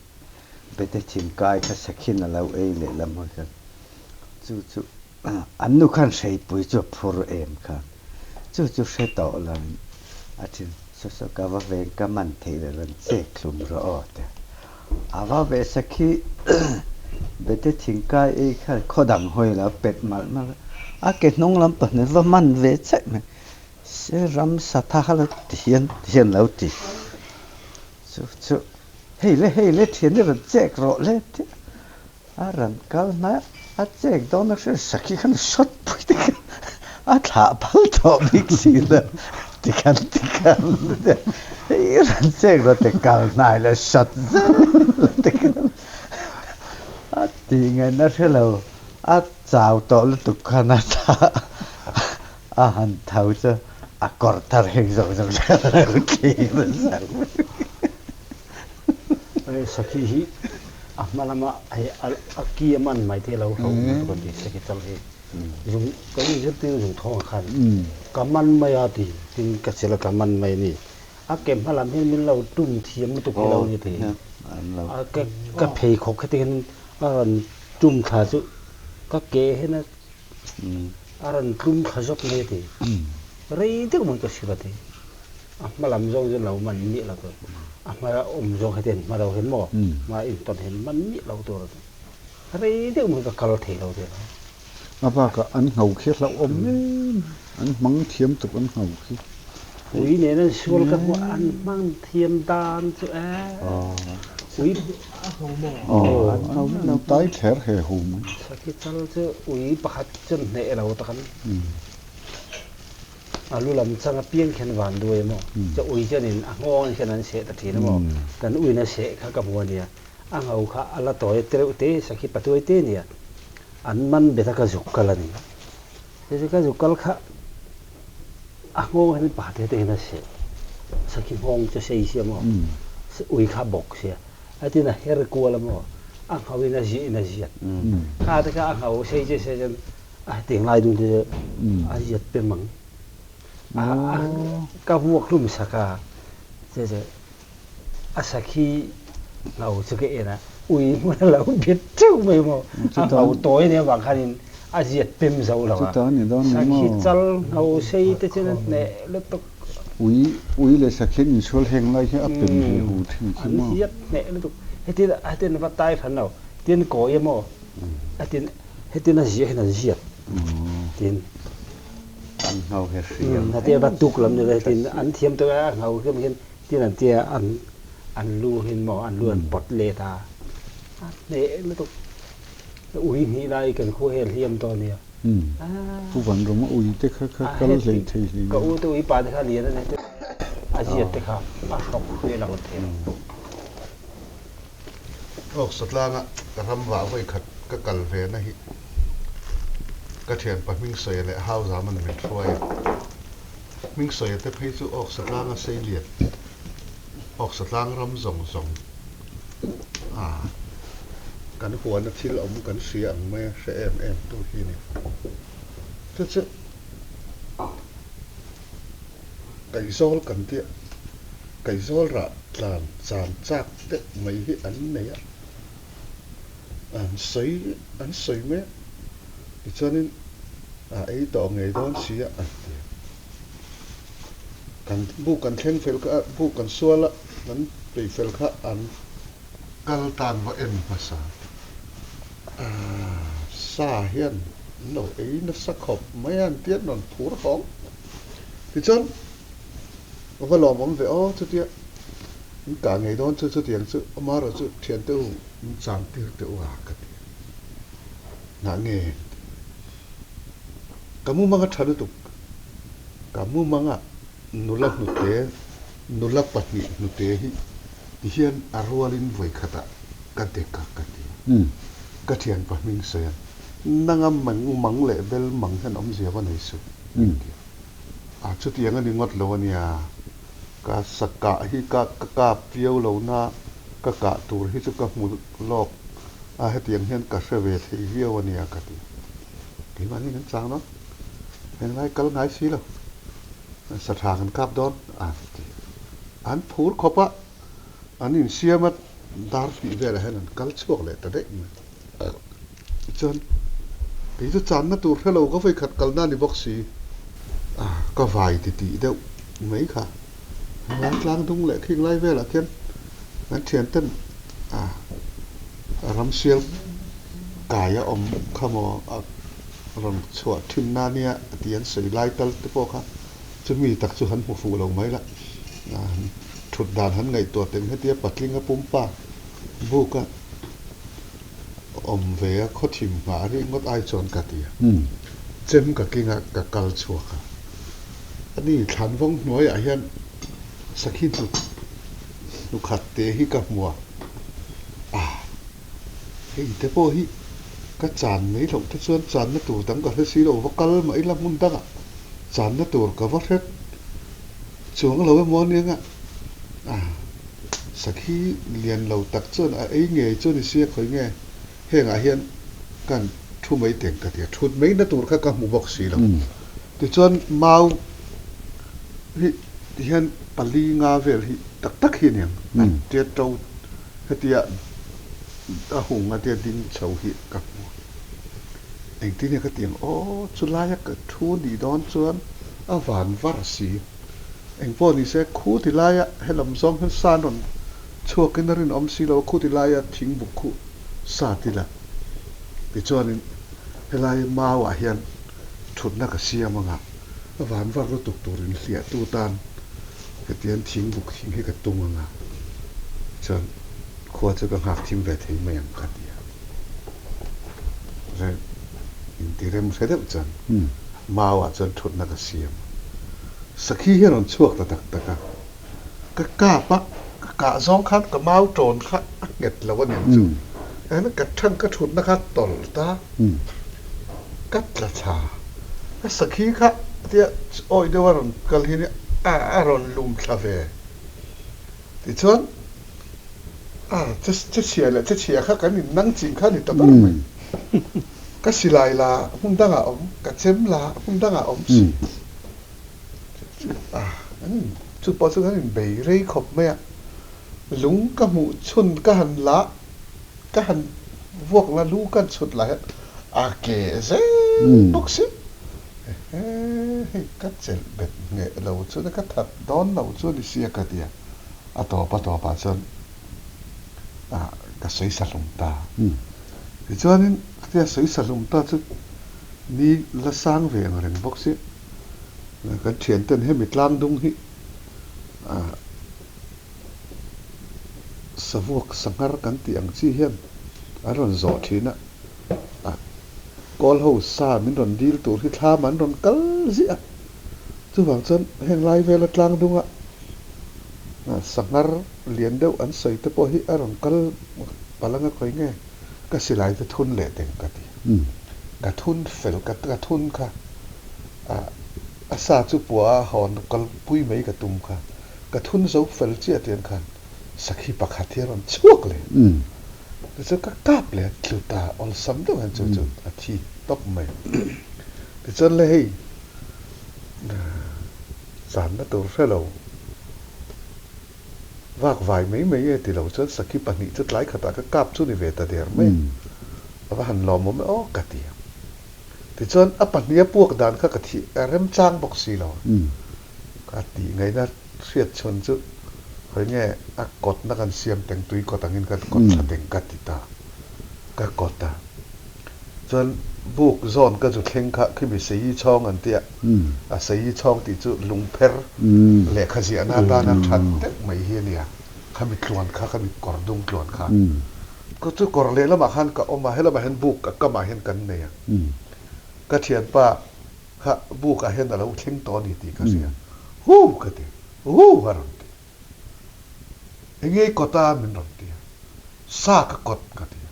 Bete thingkai kha sakhin a lo ei leh lam hawi khan chu chu An nu khan hreipui chu a phur em kha. Chu chu hre tawh lo in a thin saw saw ka va veng ka man theih leh rawn chek hlum rawh aw ti a. A va ve sakhi bete thingkai ei kha khaw dang hawi lo pet malh malh a, a ke hnung lam pahnih va man ve chiah mai. Se ram satha kha lo ti hian ti hian lo ti. Chu chu hei le hei le thian i rawn chek rawh le ti a. A rawn kal hnai a, a chek dawn a hriat sakhi khan a shot pui te khan A thlah phal tawh bik si lo. Tikhan tikhan hei ran chek lo te kal hnai la shot zel tikhan a tih ngaihna hre lo a chau tawh lutuk khan a thlah a han tho chu a kawr thar heng zawng zawng chu a lo thlir nasa. Sakhi hi a hma lama hei a ki a man mai te lo hlauh lutuk a ni sakhi chal hi. Zung kan inzirtir zung thawngah khan ka man mai a ti tin ka chil a ka man mai a ni. A ke hma lam hian min lo tum thiam lutuk hi lo ni ti. A ke ka pheikhawk heti hian a rawn tum thla chu ka ke hian a a rawn tlum thla zawk mai a ti. Rei deuh mai ka hrilh a ti. A hma lam zawng chu lo man miah lo tur. A hma awm zawng heti hian hma lo hian maw hma intawn hian man miah lo tur a ti. Rei deuh mai ka kal thei lo zel a. A bakah an ngho khi hlauhawm em, an hmang thiam tuk an ngho khi. Ui nen an sual ka hmuh an hmang thiam dan chu e. Ui Aw, an tai thler he hu mai. Sakhi chal chu ui pakhat chuan hneh lo tak an. A lu lam chang apiang khian van duai a maw. Chu ui chuanin a nghawng khian an seh ta thin a maw. Kan uiin a seh kha ka hmu a nia. A ngho kha a la tawi tereuh te, sakhi patuai te nia an man bet a ka zuk kal a ni. Hei chu ka zuk kal kha a nghawng hian pa te te hian a seh, sakhi nghawng chu sei sia maw, ui kha bawk sia, a tin a her kual a maw, a ngho in a ziah in a ziat. Kha te kha a ngho sei che sei chuan a hetiang lai dung te chu a ziat pem ang. Ka vuak hlum sak a, che che A sakhi ngho chu ka en a, ui hmun a lo bet teuh mai maw? A ngho tawi ania vang khanin a ziat pem zo lo a, sakhi chal ngho sei te chuan a hneh lutuk. Ui ui leh sakhi an insual heng lai hian a pem ve hu thin khi maw? An ziat hneh lutuk. Hetin hetin va tai hran lo, tin kawi emaw hetin hetin a ziah hian an ziat tin. An ngho hi hriam. Heti va tuk lam ni lo hetin an thiam tuk a, a ngho hriam hian Tin an tia an an lu hin maw an lu an pawt let a, a hneh lutuk. Ui hnih lai kan khu hel hliam tawh ania. Pu Vanruma ui te kha kha kal hlei thei hlei Ka u te ui pa te kha lian a ni te a ziat te kha a hrawk hrui a lang thei lo. Awk Satlanga ka ram vah vawi khat ka kal ve na hi ka thianpa Hmingsawia leh Hauzaman min hruai a. Hmingsawia te phei chu Awk Satlanga sei lian, Awk Satlang ram zawng zawng a kan huana thil awm kan hria ang mai a hre em em tu hi a ni. Chu chu Kaihzawl kan tia, Kaihzawl rah tlan chan chak deuh mai hi an nei a, an sawi an sawi mai a, tichuanin a ei tawh ngei dawn si a an ti a. Kan buk kan thleng fel kha, buk kan sual a, kan peih fel kha an kal tan va en hmasa a, sa hian an lo ei nasa khawp mai a, an ti a, an rawn phur hawng. Tichuan a va lawmawm ve aw chutia in kah ngei dawn chu chutiang chu amaherawh chu thiante u in chang tir teh u a ka ti a, nghah nge ka mumanga tha lutuk ka mumanga nula hnute nula pahnih hnute hi tihian a rualin vawikhatah ka dek a ka ti a, ka thianpa hming sawi a. Nanga mang mang leh bel mang hian awmzia va nei suh min ti a. A chutiang a ni ngawt lo a nia, ka sa kah hi ka ka kap viau lo na, ka kah tur hi chu ka hmu lawk a, hetiang hian ka hre ve thei viau a nia ka ti. Keimahni kan chang dawn, henglai kal ngai si lo, sa tha kan kap dawn a ti. An phur khawp a, an insiam a, dar hnih velah hian an kal chhuak leh ta daih mai. Chuan kei chu channa tur hre lo ka vawi khat kalna a ni bawk si. A ka vai ti tih deuh mai kha. Helai tlang dung leh khing lai velah khian kan thian ten a ramsial kai a awm kha maw a rawn chhuah thin na nia tih an sawi lai tal te pawh kha chumi tak chu han hmu fuh lo mai la. Thut dan han ngaihtuah teng hetia patling a pumpa buk a. Awm ve a, khaw thim nghah rih ngawt ai chuan ka ti a. Chem ka keng a, ka kal chhuak a. Ani thlanvawng hnuaiah hian sakhi hnuk hnukhat te hi ka hmu a, ah hei te pawh hi ka chan mai loh te chuan channa tur dang ka hre si lo, va kal mah ila hmun dangah channa tur ka va hre chuang lo emaw aniang a, ah sakhi lian lo tak chuan a ei ngei chu ni sia khawi nge. Hengah hian kan thu mai teng ka ti a, thut mai na tur kha ka hmu bawk si lo. Tichuan mau hi tihian pali nga vel hi tak tak hi a niang, a tia to hetia a hung a tia ding chho hi ka hmu a. Engtin nge ka ti ang aw, chulaia ka thu nih dawn chuan a van var si. Engpawh ni se khu ti laia helam zawng hian sa an rawn chhuakin a rinawm si lo a, khu ti laia thingbuk khu sa ti la. Tichuanin helai mauah hian thutna ka siam anga a van var lutuk tur inhliahtu tan hetiang thingbuk thing hi ka tung anga chuan khua chu ka nghak thim ve thei mai ang ka ti a. Reng intirem hre deuh chuan mauah chuan thutna ka siam a. Sakhi hi a rawn chhuak ta tak tak a, ka kap a, ka kah zawng khan ka mau tawn kha a nghet lo a niang chu, eng ka thang ka thutna kha tawlh ta, ka tla thla a, sakhi kha tia awi deuh a rawn kal hi a a rawn lum thla ve tichuan a che chhia leh che chhia kha kan innang ching kha a ni ta ber mai, ka silai la hmun dangah awm, ka chem la hmun dangah awm si. Chu pawh chu kan inbei rei khawp mai a, lung ka hmuh chhun ka han la, ka han vuak la lu ka han chhut lah hian a ke zel bawk si. Ehe, hei ka chelh bet ngheh lo chuan ka that dawn lo chu a ni sia ka ti a, a tawp a tawpah chuan ka sawi sa hlum ta. Tichuanin chutia sawi sa hlum ta chu ni la sang ve ang reng bawk si. Kan thian ten hemi tlang dung hi savuak sanghar kan tih ang chi hian an rawn zawh thin a, kawl ho sa min rawn dil tur hi thlam an rawn kal ziah a, chuvang chuan heng lai vela tlang dunga sanghar lian deuh an sawi te pawh hi a rawn kal palh anga khawi nge ka silai te thun leh teng ka ti. Ka thun fel ka ka thun kha a sa chu pua a hawn kal pui mai ka tum kha ka thun zo fel chiah tiang khan sakhi pakhat hi a rawn chhuak leh tichuan ka kap leh a tlu ta awlsam deuh hian chu chu a thi tawp mai tichuan le hei zanna tur hre lo. Vak vai mai mai e ti lo chuan sakhi pahnih chu tlai khatah ka kap chu ni ve ta der mai a, a va han lawmawm e aw ka ti a. Tichuan a pahnih a puak dan kha ka thih a remchang bawk si lo a, ka tih ngaihna hriat chhun chu khawi nge a kawtna kan siam teng tui kawt angin ka kawt thla teng ka ti ta, ka kawt a. Chuan buk zawn ka zu thleng kha khimi Seyi chhawng an tia, a Seyi chhawng tih chu lungpher lehkha ziahna atana that deuh mai hi a nia, khami tluan kha, khami kawr dung tluan kha. Chu kawr lehlamah khan ka awm a, helamah hian buk a kamah hian kan nei a, ka thianpa kha bukah hian a lo thleng tawh a ni tih ka hria, Huu ka ti, huu a rawn ti. Engei kawta min rawn ti a, sa ka kawt ka ti a.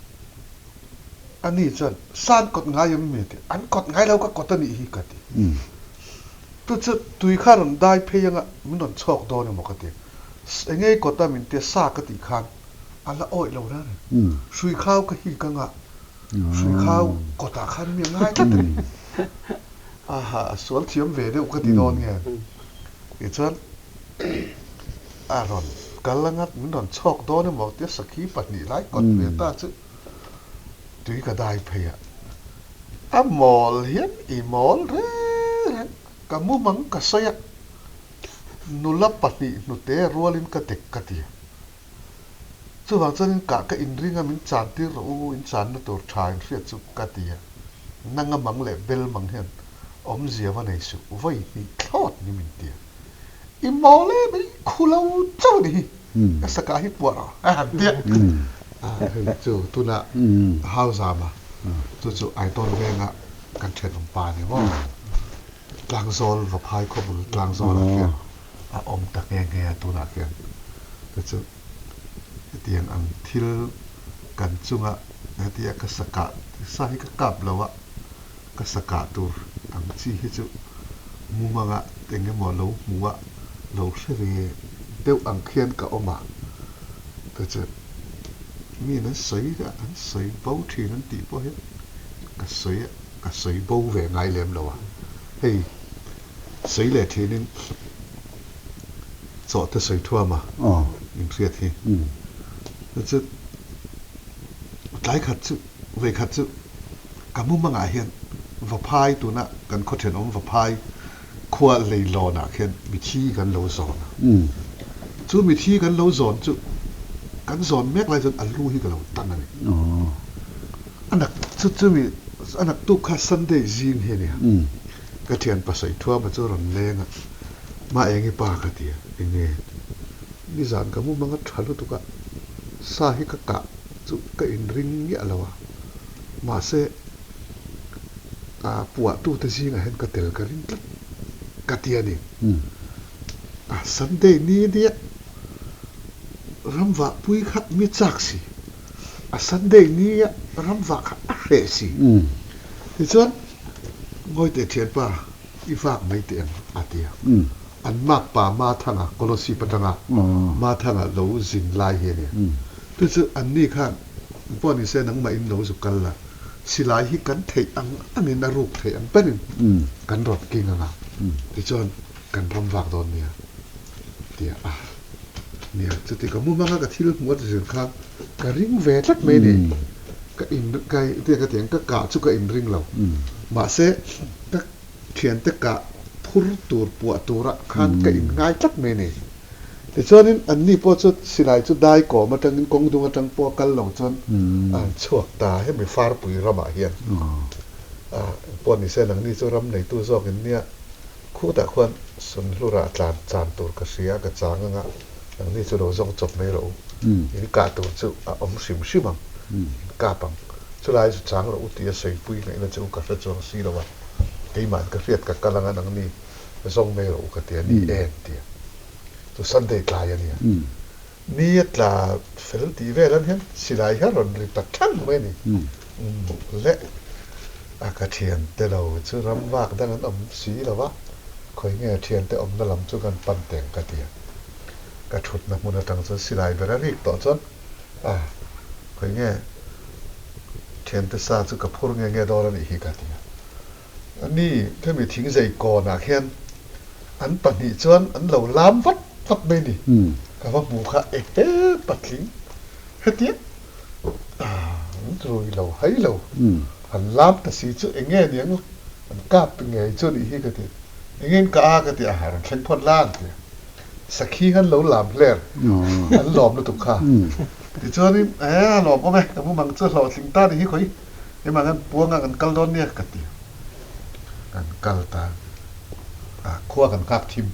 Ani chuan, Sa an kawt ngai em mi a ti a, an kawt ngai lo ka kawt a nih hi ka ti. Tu chu tui kha rawn dai phei anga min rawn chhawk dawn emaw ka ti a, engei kawta min ti a, sa ka tih khan a la awih lo reng reng. Hrui khau ka hik anga hrui khau kawtah khan mi a ngai tlat a ni. Aha, a sual thiam ve deuh ka ti dawn nge? Tichuan a rawn kal anga min rawn chhawk dawn emaw tia sakhi pahnih lai kawt ve ta chu tui ka dai phei a, a mawl hian i mawl reng reng ka mumang ka sawi a, nula pahnih hnute rualin ka dek ka ti a, chuvang chuanin kah ka inring a min chan tir rawh u in channa tur tha in hriat chu ka ti a, nanga mang leh bel mang hian Awmzia va nei suh, vawi hnih thlawt ni min ti a. I mawl em a, i khu lo chauh a ni hi, ka sakah hi puah rawh a han ti a. Hei chu tuna Hauzama chu chu Aitawn venga. Kan thenawm pa ni maw? Tlangzawl Vaphai khawbul Tlangzawlah khian a awm ta nghe nghe a tunah khian te chu hetiang ang thil kan chunga hetia ka sa kah sa hi ka kap lo a ka sa kah tur ang chi hi chu mumanga eng emaw lo hmu a lo hre ve deuh ang khian ka awm a te chu miin an sawi a an sawi bo thin an tih pawh hian ka sawi a ka sawi bo ve ngai lem lo a, hei sawi leh thinin chaw te sawi thuam a inhriat hi. Chu chu tlai khat chu vei khat chu ka mumangah hian Vaphai tuna kan khaw thenawm Vaphai khua leilawnah khian mithi kan lo zawn a, chu mithi kan lo zawn chu kan zawn mek lai chuan a lu hi ka lo tan a ni. A nak chu chumi a nak tuk kha Sunday zing hi a nia. Ka thian pasawih thuama chu rawn leng a, Ma eng i pa ka ti a, eng nge? Nizan ka mumang a tha lutuk a, sa hi ka kah chu ka inring miah lo a, mahse a puahtute zingah hian ka tel ka ring tlat ka ti a ni. A Sunday ni nia ramvahpui kha mi chak si. A Sunday nia ramvah kha a hreh si. Tichuan, Ngawi teh thianpa, i vak mai teh ang, a ti a. An makpa Mathanga, Kolosip atanga Mathanga lo zin lai hi a ni. Chu chu anni khan, Pawh ni se nangmah in lo zu kal la, silai hi kan theih ang angin a ruk theih ang berin kan rawn king ang a, tichuan kan ram vak dawn nia, tia a. Nia, chuti ka mumanga ka thil hmuh a ti zir khan ka ring ve tlat mai a ni. Ka in ka tia ka ti ang, ka kah chu ka inring lo. Mahse, ka thiante kah phur tur puah turah khan ka inngai tlat mai a ni. Tichuanin anni pawh chu silai chu dai kawm atangin kawng dung atang pawh a kal lo chuan a han chhuak ta hemi farpui ramah hian. Engpawh nise nangni chu ram neitu zawkin nia Khutah khuan Sunhlura tlan chan tur ka hria ka chang anga nangni chu lo zawng chawp mai rawh u. In kah tur chu a awm hrim hrim ang, in kap ang. Chulai chu chang rawh u tih a sawipui ngaihna chu ka hre chuang si lo a, keimah'n ka hriat ka kal anga nangni zawng mai rawh u ka ti a ni em ti a. Chu Sunday tlai a nia. Ni a tla fel tih vel an hian silai hian rawn ri ta thleng mai a ni. Le a ka thiante lo chu ram vak dang an awm si lo va, khawi nge thiante awmna lam chu kan pan teng ka ti a. Ka thutna hmun atang chuan silai ber a rik tawh chuan a khawi nge thiante sa chu ka phur nge nge dawn a nih hi ka ti a. Ani hemi thingzei kawnah khian an pahnih chuan an lo lam vat vat mai ni. Ka va hmu kha ehe patling hetiang an rui lo hai lo an lam ta si chu eng nge niang an kap ngei chu nih hi ka ti. Eng nge in ka a ka ti a rawn thleng phawt la an ti a. Sakhi khan lo lam hler an lawm lutuk kha. Tichuanin e a lawm awm e ka mumang chu hlawhtling ta nih hi khawi. Hema kan puanga kan kal dawn nia ka ti. Kan kal ta a, khua kan nghak thim.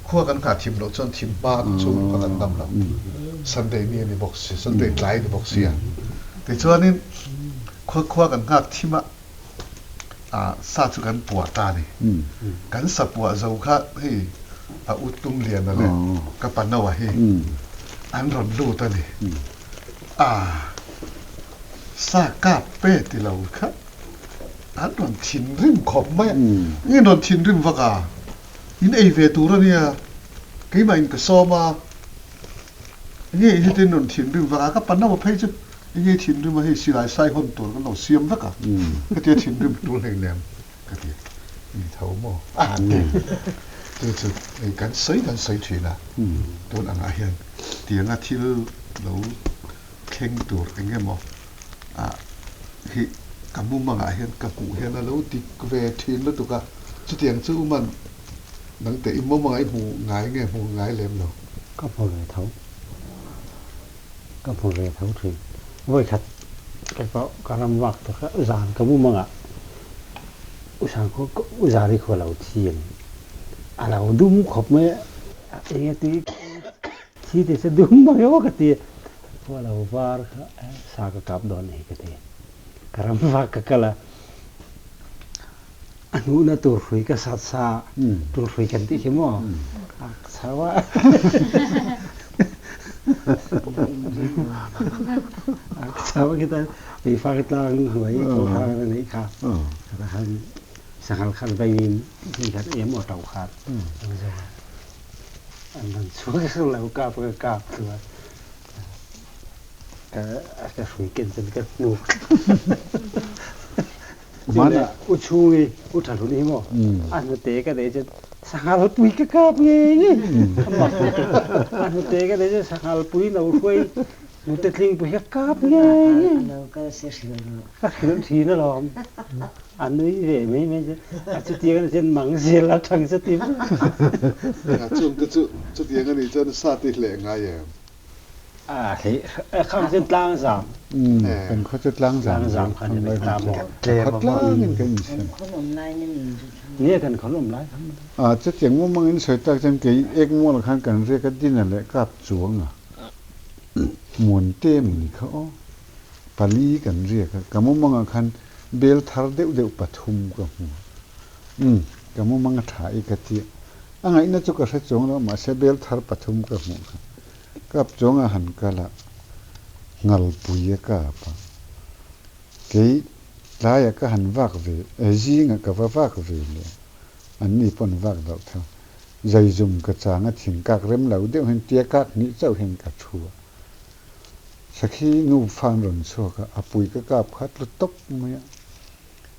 Khua kan nghah thim loh chuan thim hma kan chhung luh kha kan ngam lo. Sunday ni a ni bawk si, Sunday tlai a ni bawk si a. Tichuanin khua khua kan nghak thim a, a sa chu kan puah ta a ni. Kan sa puah zo kha hei a u Tumliana leh ka pa Noah hi an rawn lut a ni. A. Sa kap pe ti lo kha an rawn thinrim khawp mai a, in rawn thinrim vak a, in ei ve tur a nia, keimah in ka sawm a, enge hetin rawn thinrim vak a, ka pa no phei chu enge thinrim a hei silai sai hawn tur kan lo siam vek a, hetia thinrim tul hlei lem ka ti, ni tho maw a han ti, chu chu hei kan sawi kan sawi thin a, tun angah hian tianga thil lo. Thleng tur eng emaw ah hi ka mumangah hian ka hmuh hian a lo dik ve thin lutuk a, chutiang chu uman nang teh i mumangah i hmu ngai nge hmu ngai lem lo? Ka hmu ve tho, ka hmu ve tho thin. Vawikhat kei pawh ka ram vak ta kha zan ka mumangah u Sangkhua u Zari khua lo thi a ni. A lo dum khawp mai a, eng nge tih Thi te chu dum mai aw ka ti. Khua lo var kha sa ka kap dawn a ni ka ti. Ka ram vak ka kal a. A hnuhna tur hrui ka sat sa tur hrui kan tih khi maw a chho a. A chho a kita meifa ka tlang hnuai kawhra na neih kha khan sanghal khan vaimim hei khat em aw to khat ang zo a an ran chuak lo kap ka kap thlu a ka ka hrui ken cun ka hnuk. Chule u chung i u ṭha hlun hi maw a hnute ka dei cun sanghal pui ka kap nge nge a mak tuk a hnute ka dei cun sanghal pui no hruai hnute tling pui ka kap nge nge. Lo kal se hril rawh. Ka hrilh ṭhin alawm a nui ve mai mai cu a cutiang cun mang zel a ṭhang cu ti. Chung te cu cutiang ani cun sa ti hleh ngai em? Khang cun tlangzam. Kan khua cu tlangzam. Tlangzam khan in ta maw. Khuatlang in kan in sim. Ni kan khon um lai. A chutiang mu mang in soi tak chan kei ek mual khan kan riak a din le kap chuang a. Muan te ni kha o. Pali kan riak a. Ka mu mang ah khan bel thar deuh deuh pathum ka hmu. Ka mu mang a tha i ka ti. A ngaihna chu ka hre chuang lo mahse bel thar pathum ka hmuh kha. Kap chuang a han kal a, ngalpui a kap a. Kei tlaiah ka han vak ve, zingah ka va vak ve leh a, anni pawn vak loh tho. Zaizum ka chang a thing kak rem lo deuh hian tia kak hnih chauh hian ka thu a. Sakhi nu fan rawn chhuak a, a pui ka kap kha tlu tawp mai a.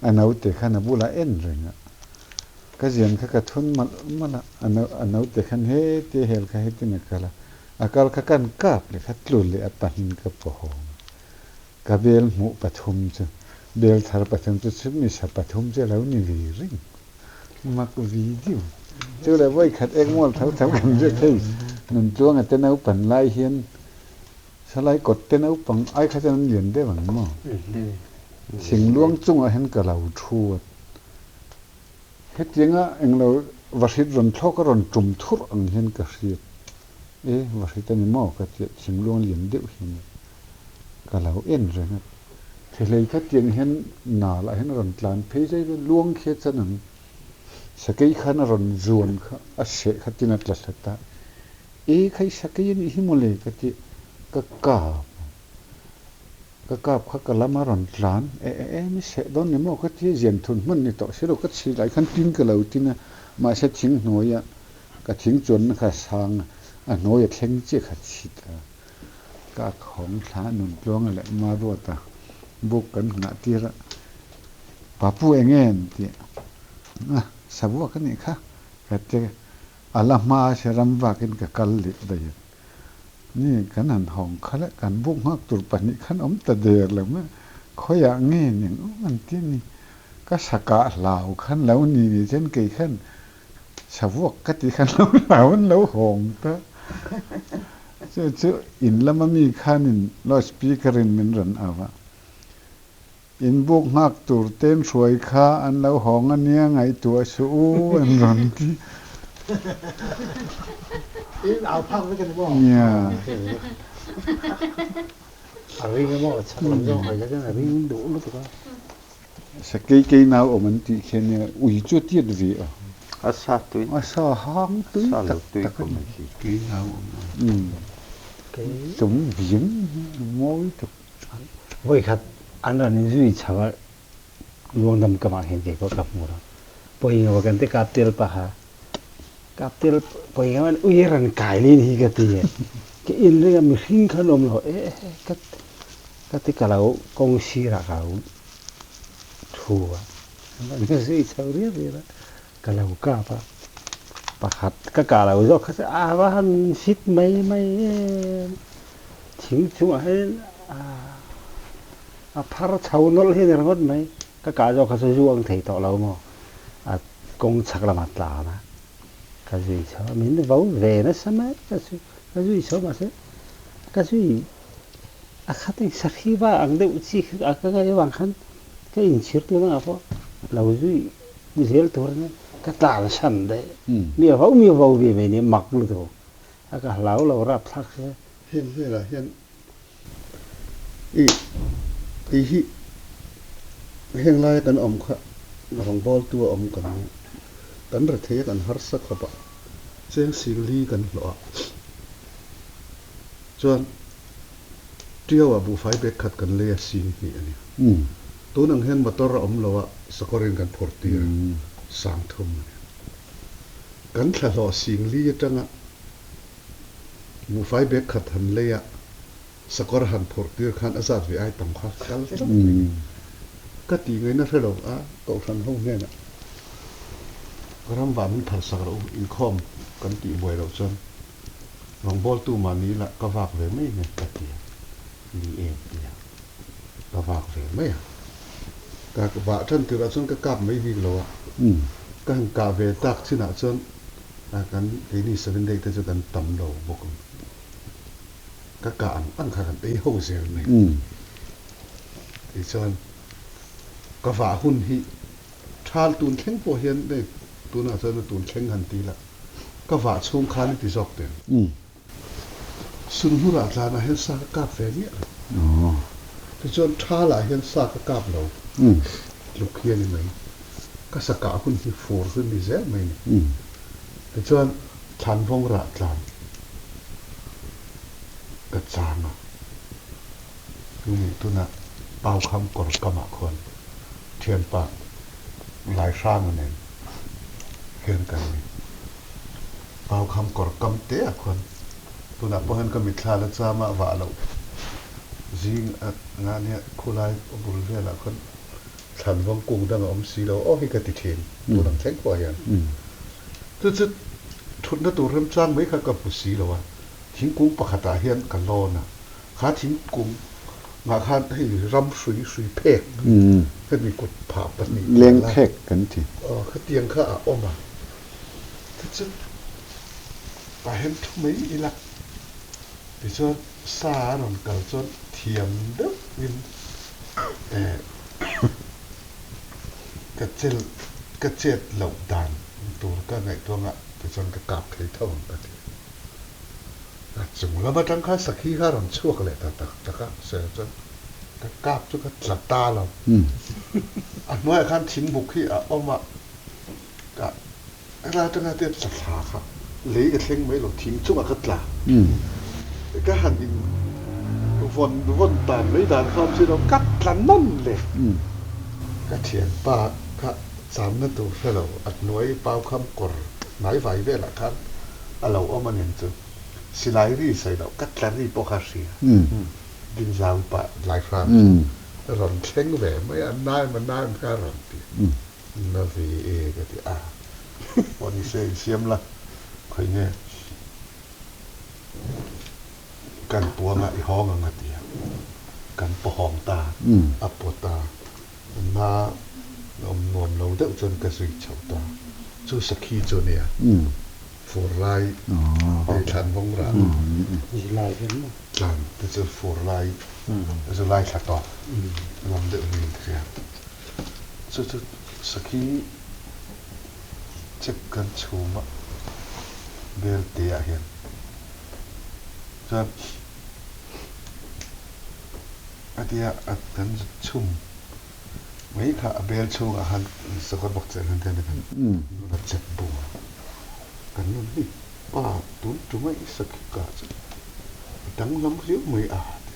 A naute khan a bulah en reng a. Ka zian kha ka thun malh malh a, a naute khan heti a hel kha hetin a kal a, a kal kha kan kap leh kha tlu leh a pahnin ka pawhawm a. Ka bel hmuh pathum chu, bel thar pathum chu chumi sa pathum chu a lo ni vi ring. Mak video. Chu leh vawi khat ek mual tho tho kan riak thei. Nuntluanga te naupan lai hian Salai kawt te naupang ai kha chuan an lian deuh ang maw? Thingluang chungah hian ka lo thu a. Hetianga englo vahrit rawn thlawk a rawn tum thurh ang hian ka hriat. E, vahrit a ni maw ka tia thingluang lian deuh hian ka lo en reng a. Thehlei kha tiang hian nal ah hian a rawn tlan phei zai zai luang khi a chan ang. Sakei khan a rawn zuan kha a seh kha tin a tla hlat a. E khai sakei a nih hi mawle ka ti ka kap ka kap kha ka lam a rawn tlan e e e mi seh dawn ni maw ka ti a zian thun hman ni tawh si lo ka chhi lai khan tin ka lo tin a mahse thing hnuaia ka thing chuanna kha a sang a a hnuaia thleng chiah kha chhit a ka khawng thla nun tluanga leh Maruata buk kan nghah tir a Papu eng nge an ti a savuak a nih kha ka ti A la hma a se ram vakin ka kal leh daih a. Ni, kan han hawng kha leh kan buk nghak tur pahnih khan awm ta der lo mai. Khawiah nge ning awm an ti a ni. Ka sakah hlau khan lo ni ni chuan kei khan savuak ka tih khan lo hlau an lo hawng ta. Chu chu in lama mi khanin loudspeaker in min rawn au a. Inbuk nghak tur ten hruai kha an lo hawng a nia ngaihtuah suh u an rawn ti. In au phak vek a ni maw? Nia. A ring a maw? Chak lam zawng hawi kha chuan a ring duh lutuk a. Sakei kei nau awm an tih khian nia ui chu a tiat ve a. A sa tui. A sa hang tui tak tak a ni. Kei nau awm a. Tum viang mawi tuk. Voikhat an ran in zui chho ah luangdam kam ah khin kei pawh ka hmu lo. Pawingo kan ti kap tel paha. Kap tel pawingo an ui ran kai lin hi ka ti. Ka inn ring ah mihring kha an um lo. Eh ka ka ti ka lo kong sir ah ka lo thu a. An zui chho riap riap a. Ka lo kap a. Pakhat ka kah lo zawk kha cu a va han sit mai mai em. Thing chungah hin a phar chho nawlh hi a ni ringawt mai. Ka kah zawk kha chu zu ang thei tawh lo maw. A kawng chhak lamah tlan a. Ka zui chho a, min vo ve nasa mai ka zui ka zui chho mahse ka zui a khat in sahri va ang deuh chi kha ka ngaih avang khan ka inchhir tur angah pawh lo zui zel tur ania ka tlansan daih. Mi a vo mi a vo ve mai nia mak lutuk a ka hlau lo rapthlak sia. Heng velah hian i kei hi heng laia kan awm kha. Rawngbawltu a awm kan nia. Kan rethei a kan harsa khawp a, cheng sing li kan hlawh a. Chuan Tiau ah buhfai bag khat kan lei a sing hnih a nia. Tun ang hian motor a awm lo a, sakawrin kan phur tir a, sang thum a nia. Kan thla hlawh sing li atanga buhfai bag khat han lei a, sakawr han phur tir khan a zat ve ai tam kha kal tlat mai ni. Ka tih ngaihna hre lo a, Kohhran ho hnenah ram vah min phalsak rawh u, inkhawm kan tih buai loh chuan Rawngbawltu mahni lah ka vak ve mai nge ka ti a, ni em ti a, ka vak ve mai a. Ka vah tan tirah chuan ka kap mai bik lo a, ka han kah ve tak chinah chuan kan keini seven day te chu kan tam lo bawk ang. Ka kah ang ang kha kan ei ho zel mai. Tichuan ka vah hun hi thal tun thleng pawh hian hei tunah chuan tun thleng han ti lah. Ka vah chhung khan i ti zawk teh. Sunhmurah tlanah hian sa ka kap ve miah lo. Tichuan Thalah hian sa ka kap lo tluk hi a ni mai. Ka sa kah hun hi fur chu ni zel mai a ni. Tichuan Thlanvawng rah tlan ka chang a, tuni tunah Paukham kawr kamah khuan thianpa Laihranga nen hian kan ni. Paukham kawr kam te ah khuan tunah pawh hian ka mitthla la cham a vah loh zing a nga nia khulai bul velah khuan thlanvawng kung dang a awm si lo aw hi ka ti thin tun ang thleng pawh hian. Chu chu thutna tur remchang mai kha ka hmu si lo a, thingkung pakhatah hian ka lawn a, Kha thingkung ngah khan hei ram hrui hrui phek hemi kut phah pahnih tih Leng phek kan ti. Aw khatiang kha a awm a, tichuan tah hian thu mai ila tichuan sa a rawn kal chuan thiam deuhin eh ka chel ka chet loh dan tur ka ngaihtuah ngah tichuan ka kap thei tho ang ka ti. A chung lam atang khan sakhi kha a rawn chhuak leh ta tak tak a, sawi chuan ka kap chu ka tla ta lo. A hnuaiah khan thingbuk hi a awm a, ka helai atanga te tla thla kha lei ka thleng mai lo, thing chungah ka tla. Ka han in vawn vawn tan mai dan kha awm si lo, ka tla nawn leh. Ka thianpa kha channa tur hre lo, a hnuai pau kham kawr hnai vai velah khan a lo awm a nen chu silai ri sawi loh ka tla ri pawh kha hria. Dinzau pah lai hram chu rawn thleng ve mai a, naim a naim kha a rawn ti. Na ve e ka ti a, pawh ni se insiam la khawi nge kan puang a i hawng ang a ti a, kan pawhawng ta a pawt a. Na awm nuam lo deuh chuan ka zui chho ta. Chu sakhi chu nia fur lai hei thlan vawng rah tlan te chu fur lai chu lai thla tawp lam deuh niin ka hria. Chu chu sakhi chek kan chhum a bel te ah hian chuan A tia a kan chhum mai kha a bel chhungah khan sakawr bawk che khan tian kan la chep bung a, kan nun hi pa tun tumah i sakhi kah chu i danglam riau mai a ti.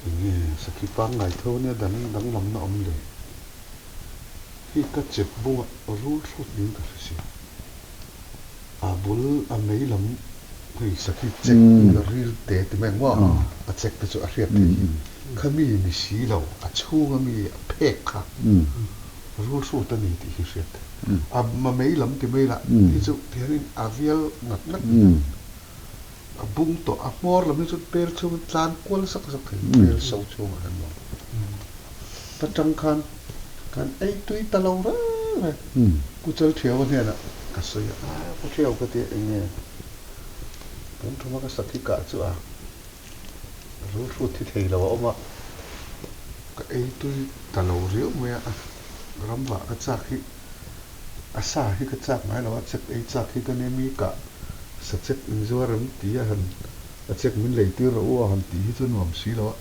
Enge sakhi pangngai tho nia dang danglamna awm le? Hi ka chep bung a rul hrut niin ka hre sia. A bul a mei lam hei sakhi chek ril te ti mai ang maw a chek te chu a hriat theih hi kha mi ni si lo a chhunga mi a phek kha rul hrut a ni tih hi hriat theih a mei lam ti mai lah hi chu tihianin a vial ngat ngat ni a bung tawh a hmawr lam hi chu pel chhungin tlan kual zak zak thei pel so chhungah hian maw ta tang khan kan ei tui ta lo reng reng Pu Chalthiau a hnenah ka sawi a, a Pu Thiau ka ti a eng nge tun thuma ka sakhi kah chu a rul hrut thi thei lo a awm a, ka ei tui ta lo riau mai a, ram vah ka chak hi a sa hi ka chak ngai lo a, chek ei chak hi ka nia mi kah sa chek inzuar em ti a han a chek min lei tir rawh u a han tih hi chu nuam si lo a,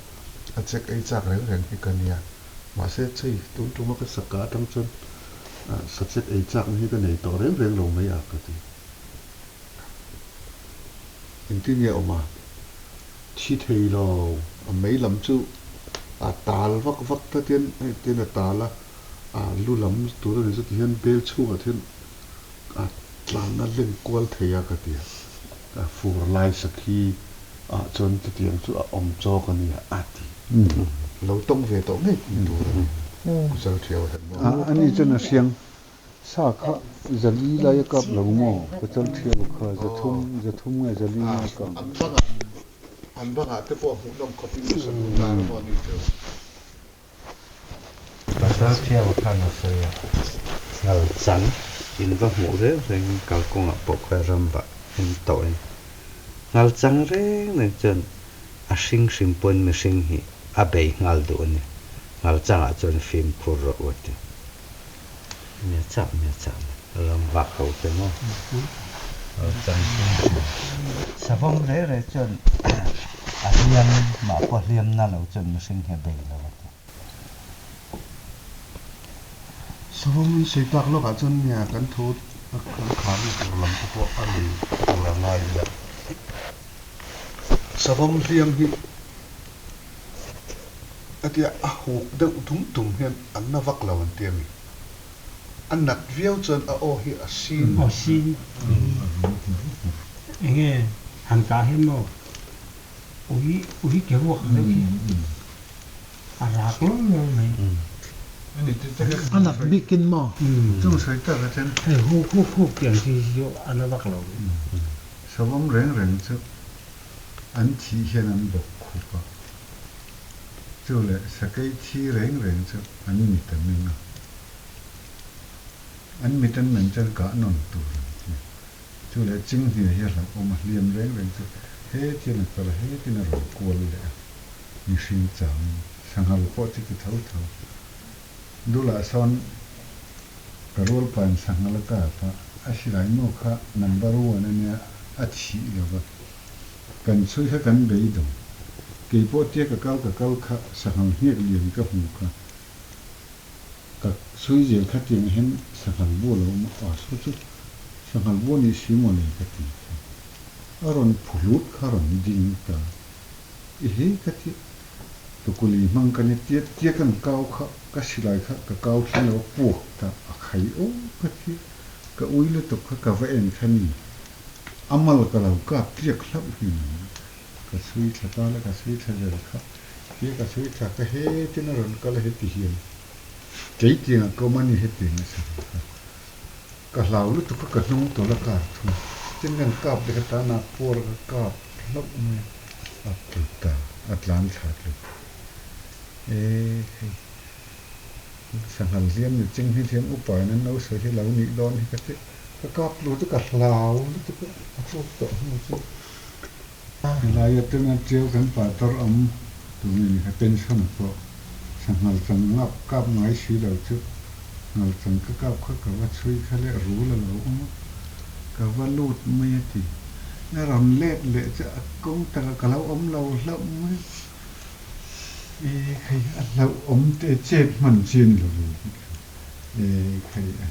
a chek ei chak reng reng hi ka nia mahse chei tun tuma ka sakah atang chuan. Sachek ei chakna hi ka nei tawh reng reng lo mai a ka ti. Engtin nge awm a? Thi thei lo, a mei lam chu a tal vak vak tlat hian hei tihian a tal a, a lu lam tur a ni chu tihian bel chhungah hian a tlan a leng kual thei a ka ti a, a fur lai sakhi ah chuan chutiang chu a awm chawk a nia a ti. Lo tawng ve tawh ngei tur a ni. Pu Chalthiau hian maw? A ni chuan a hriang sa kha zali lai a kap lo maw? Pu Chalthiau kha zathum zathum nge zali nge a kap? An bangah an bangah te pawh hmuhnawm khawpin ka sawi ta maw a ni teu. Pasal Thiau khan a sawi a, Ngal chang in va hmuh reng reng in kalkawngah pawh kha ram vah en tawh in ngal chang reng reng chuan a hring hrim pawn mihring hi a bei nghal duh a ni, ngal changah chuan fimkhur rawh u a ti. Mia chah mia chah mai ram vak ho te maw ngal chang hring hrim. Savawm reh reh chuan a hliam mah pawh hliam na lo chuan mihring hi a bei lo a ti. Savawm in sawi tak lawkah chuan nia kan thu kan kharna tur lam te pawh a rawn tur a ngai ila. Savawm hliam hi a tia a huk deuh dum dum hian an na vak lo an ti a mi? A nat viau chuan a aw hi a sin. Aw sin. Enge han kah hian maw ui ui ke ruak ang deuh khi a rak lawr lawr mai. A nat bikin maw? Chung sawi tak a then. Hei huk huk huk tih ang chi hi chu a na vak lo. Savawm reng reng chu an thih hian an bawk khup a. Chu leh sakei thi reng reng chu an mit a meng a. An mit an men chuan kah nawn tur an ti a. Chu leh chinghnia hi a hlauhawm a, hliam reng reng chu hetin a kal a, hetin a rawn kual leh a, mihring changin sanghal pawh chu ti tho tho. Dulah sawn ka rualpain sanghal a kap a, a silai nu kha number one a nia, a chhih lo va, kan chhui kha kan beidawng. Kei pawh tia ka kal ka kal kha sanghal hniak lian ka hmu kha. Ka sawi zel kha tiang hian sanghal bu a lo awm a, aw saw chu sanghal bu a nih si maw le ka ti kha. A rawn phu hlut kha a rawn ding ta. I hei ka ti, tukuli hmang ka ni tia tia kan kau kha ka silai kha ka kau thleng lo a puak ta a khai aw ka ti. Ka ui lutuk kha ka va en kha ni. A mal ka lo kap tliak hlauh hi ni. Ka chhui thla ta le ka chhui thla zel kha tia ka chhui thla ka hetin a rawn kal a heti hian kei tiang a kawm a ni hetiang a chhan kha ka hlau lutuk a ka hnung tawlh a kar thung tin kan kap leh ka tan a puar ka kap hlauh mai a tlu ta a tlan thla tlu e hei sanghal hliam ni ching hi hliam upa in an lo sawi hi lo nih dawn hi ka ti ka kap tlu chu ka hlau lutuk a a tluk tawh hnu chu. Helai atanga ṭiau kan pah tawrh awm tur nge ni kha pension pawh sanghal chang ngap kap ngai si lo chu ngal chang ka kap kha ka va chhui kha leh rul a lo awm a ka va lut mai a ti a rawn let leh chu a kawng takah ka lo awm lo hlauh mai e khai a hlauhawm te chet hman chi a ni lo ve e khai a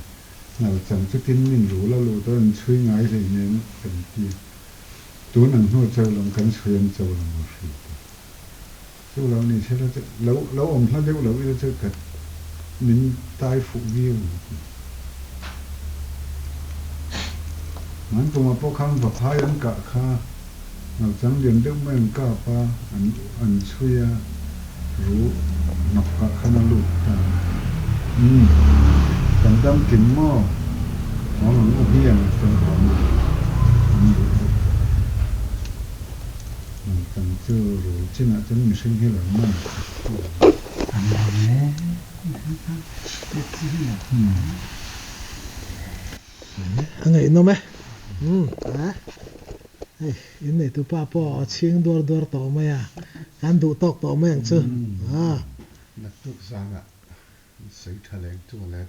ngal chang chutin min rul a lut a rawn chhui ngai hleinem kan ti. Tun ang hnu chauh lam kan chhui an cho lo maw hri te. Chu lo ni se la chu lo lo awm hla deuh lo ila chu ka min tai fuh viau ang ti. Hman tumah pawh khan vaphai an kah kha nauchang lian deuh mai an kap a, an an chhui a, ru hnawk kah khan a lut ta. Umm kan dam kim maw? Awm ang u hian a chuan awm a an duh bawk. Naupang chu rul chinah chuan mihring hi lo man khat hi a ni. An lo ne chi hi. A ngaihnawm e. Umm a hei inneitu pa pawh a chhing duar duar tawh mai a, kan duh tawk tawh mai ang chu a. Naktuk zangah sawi tha leng chu a le.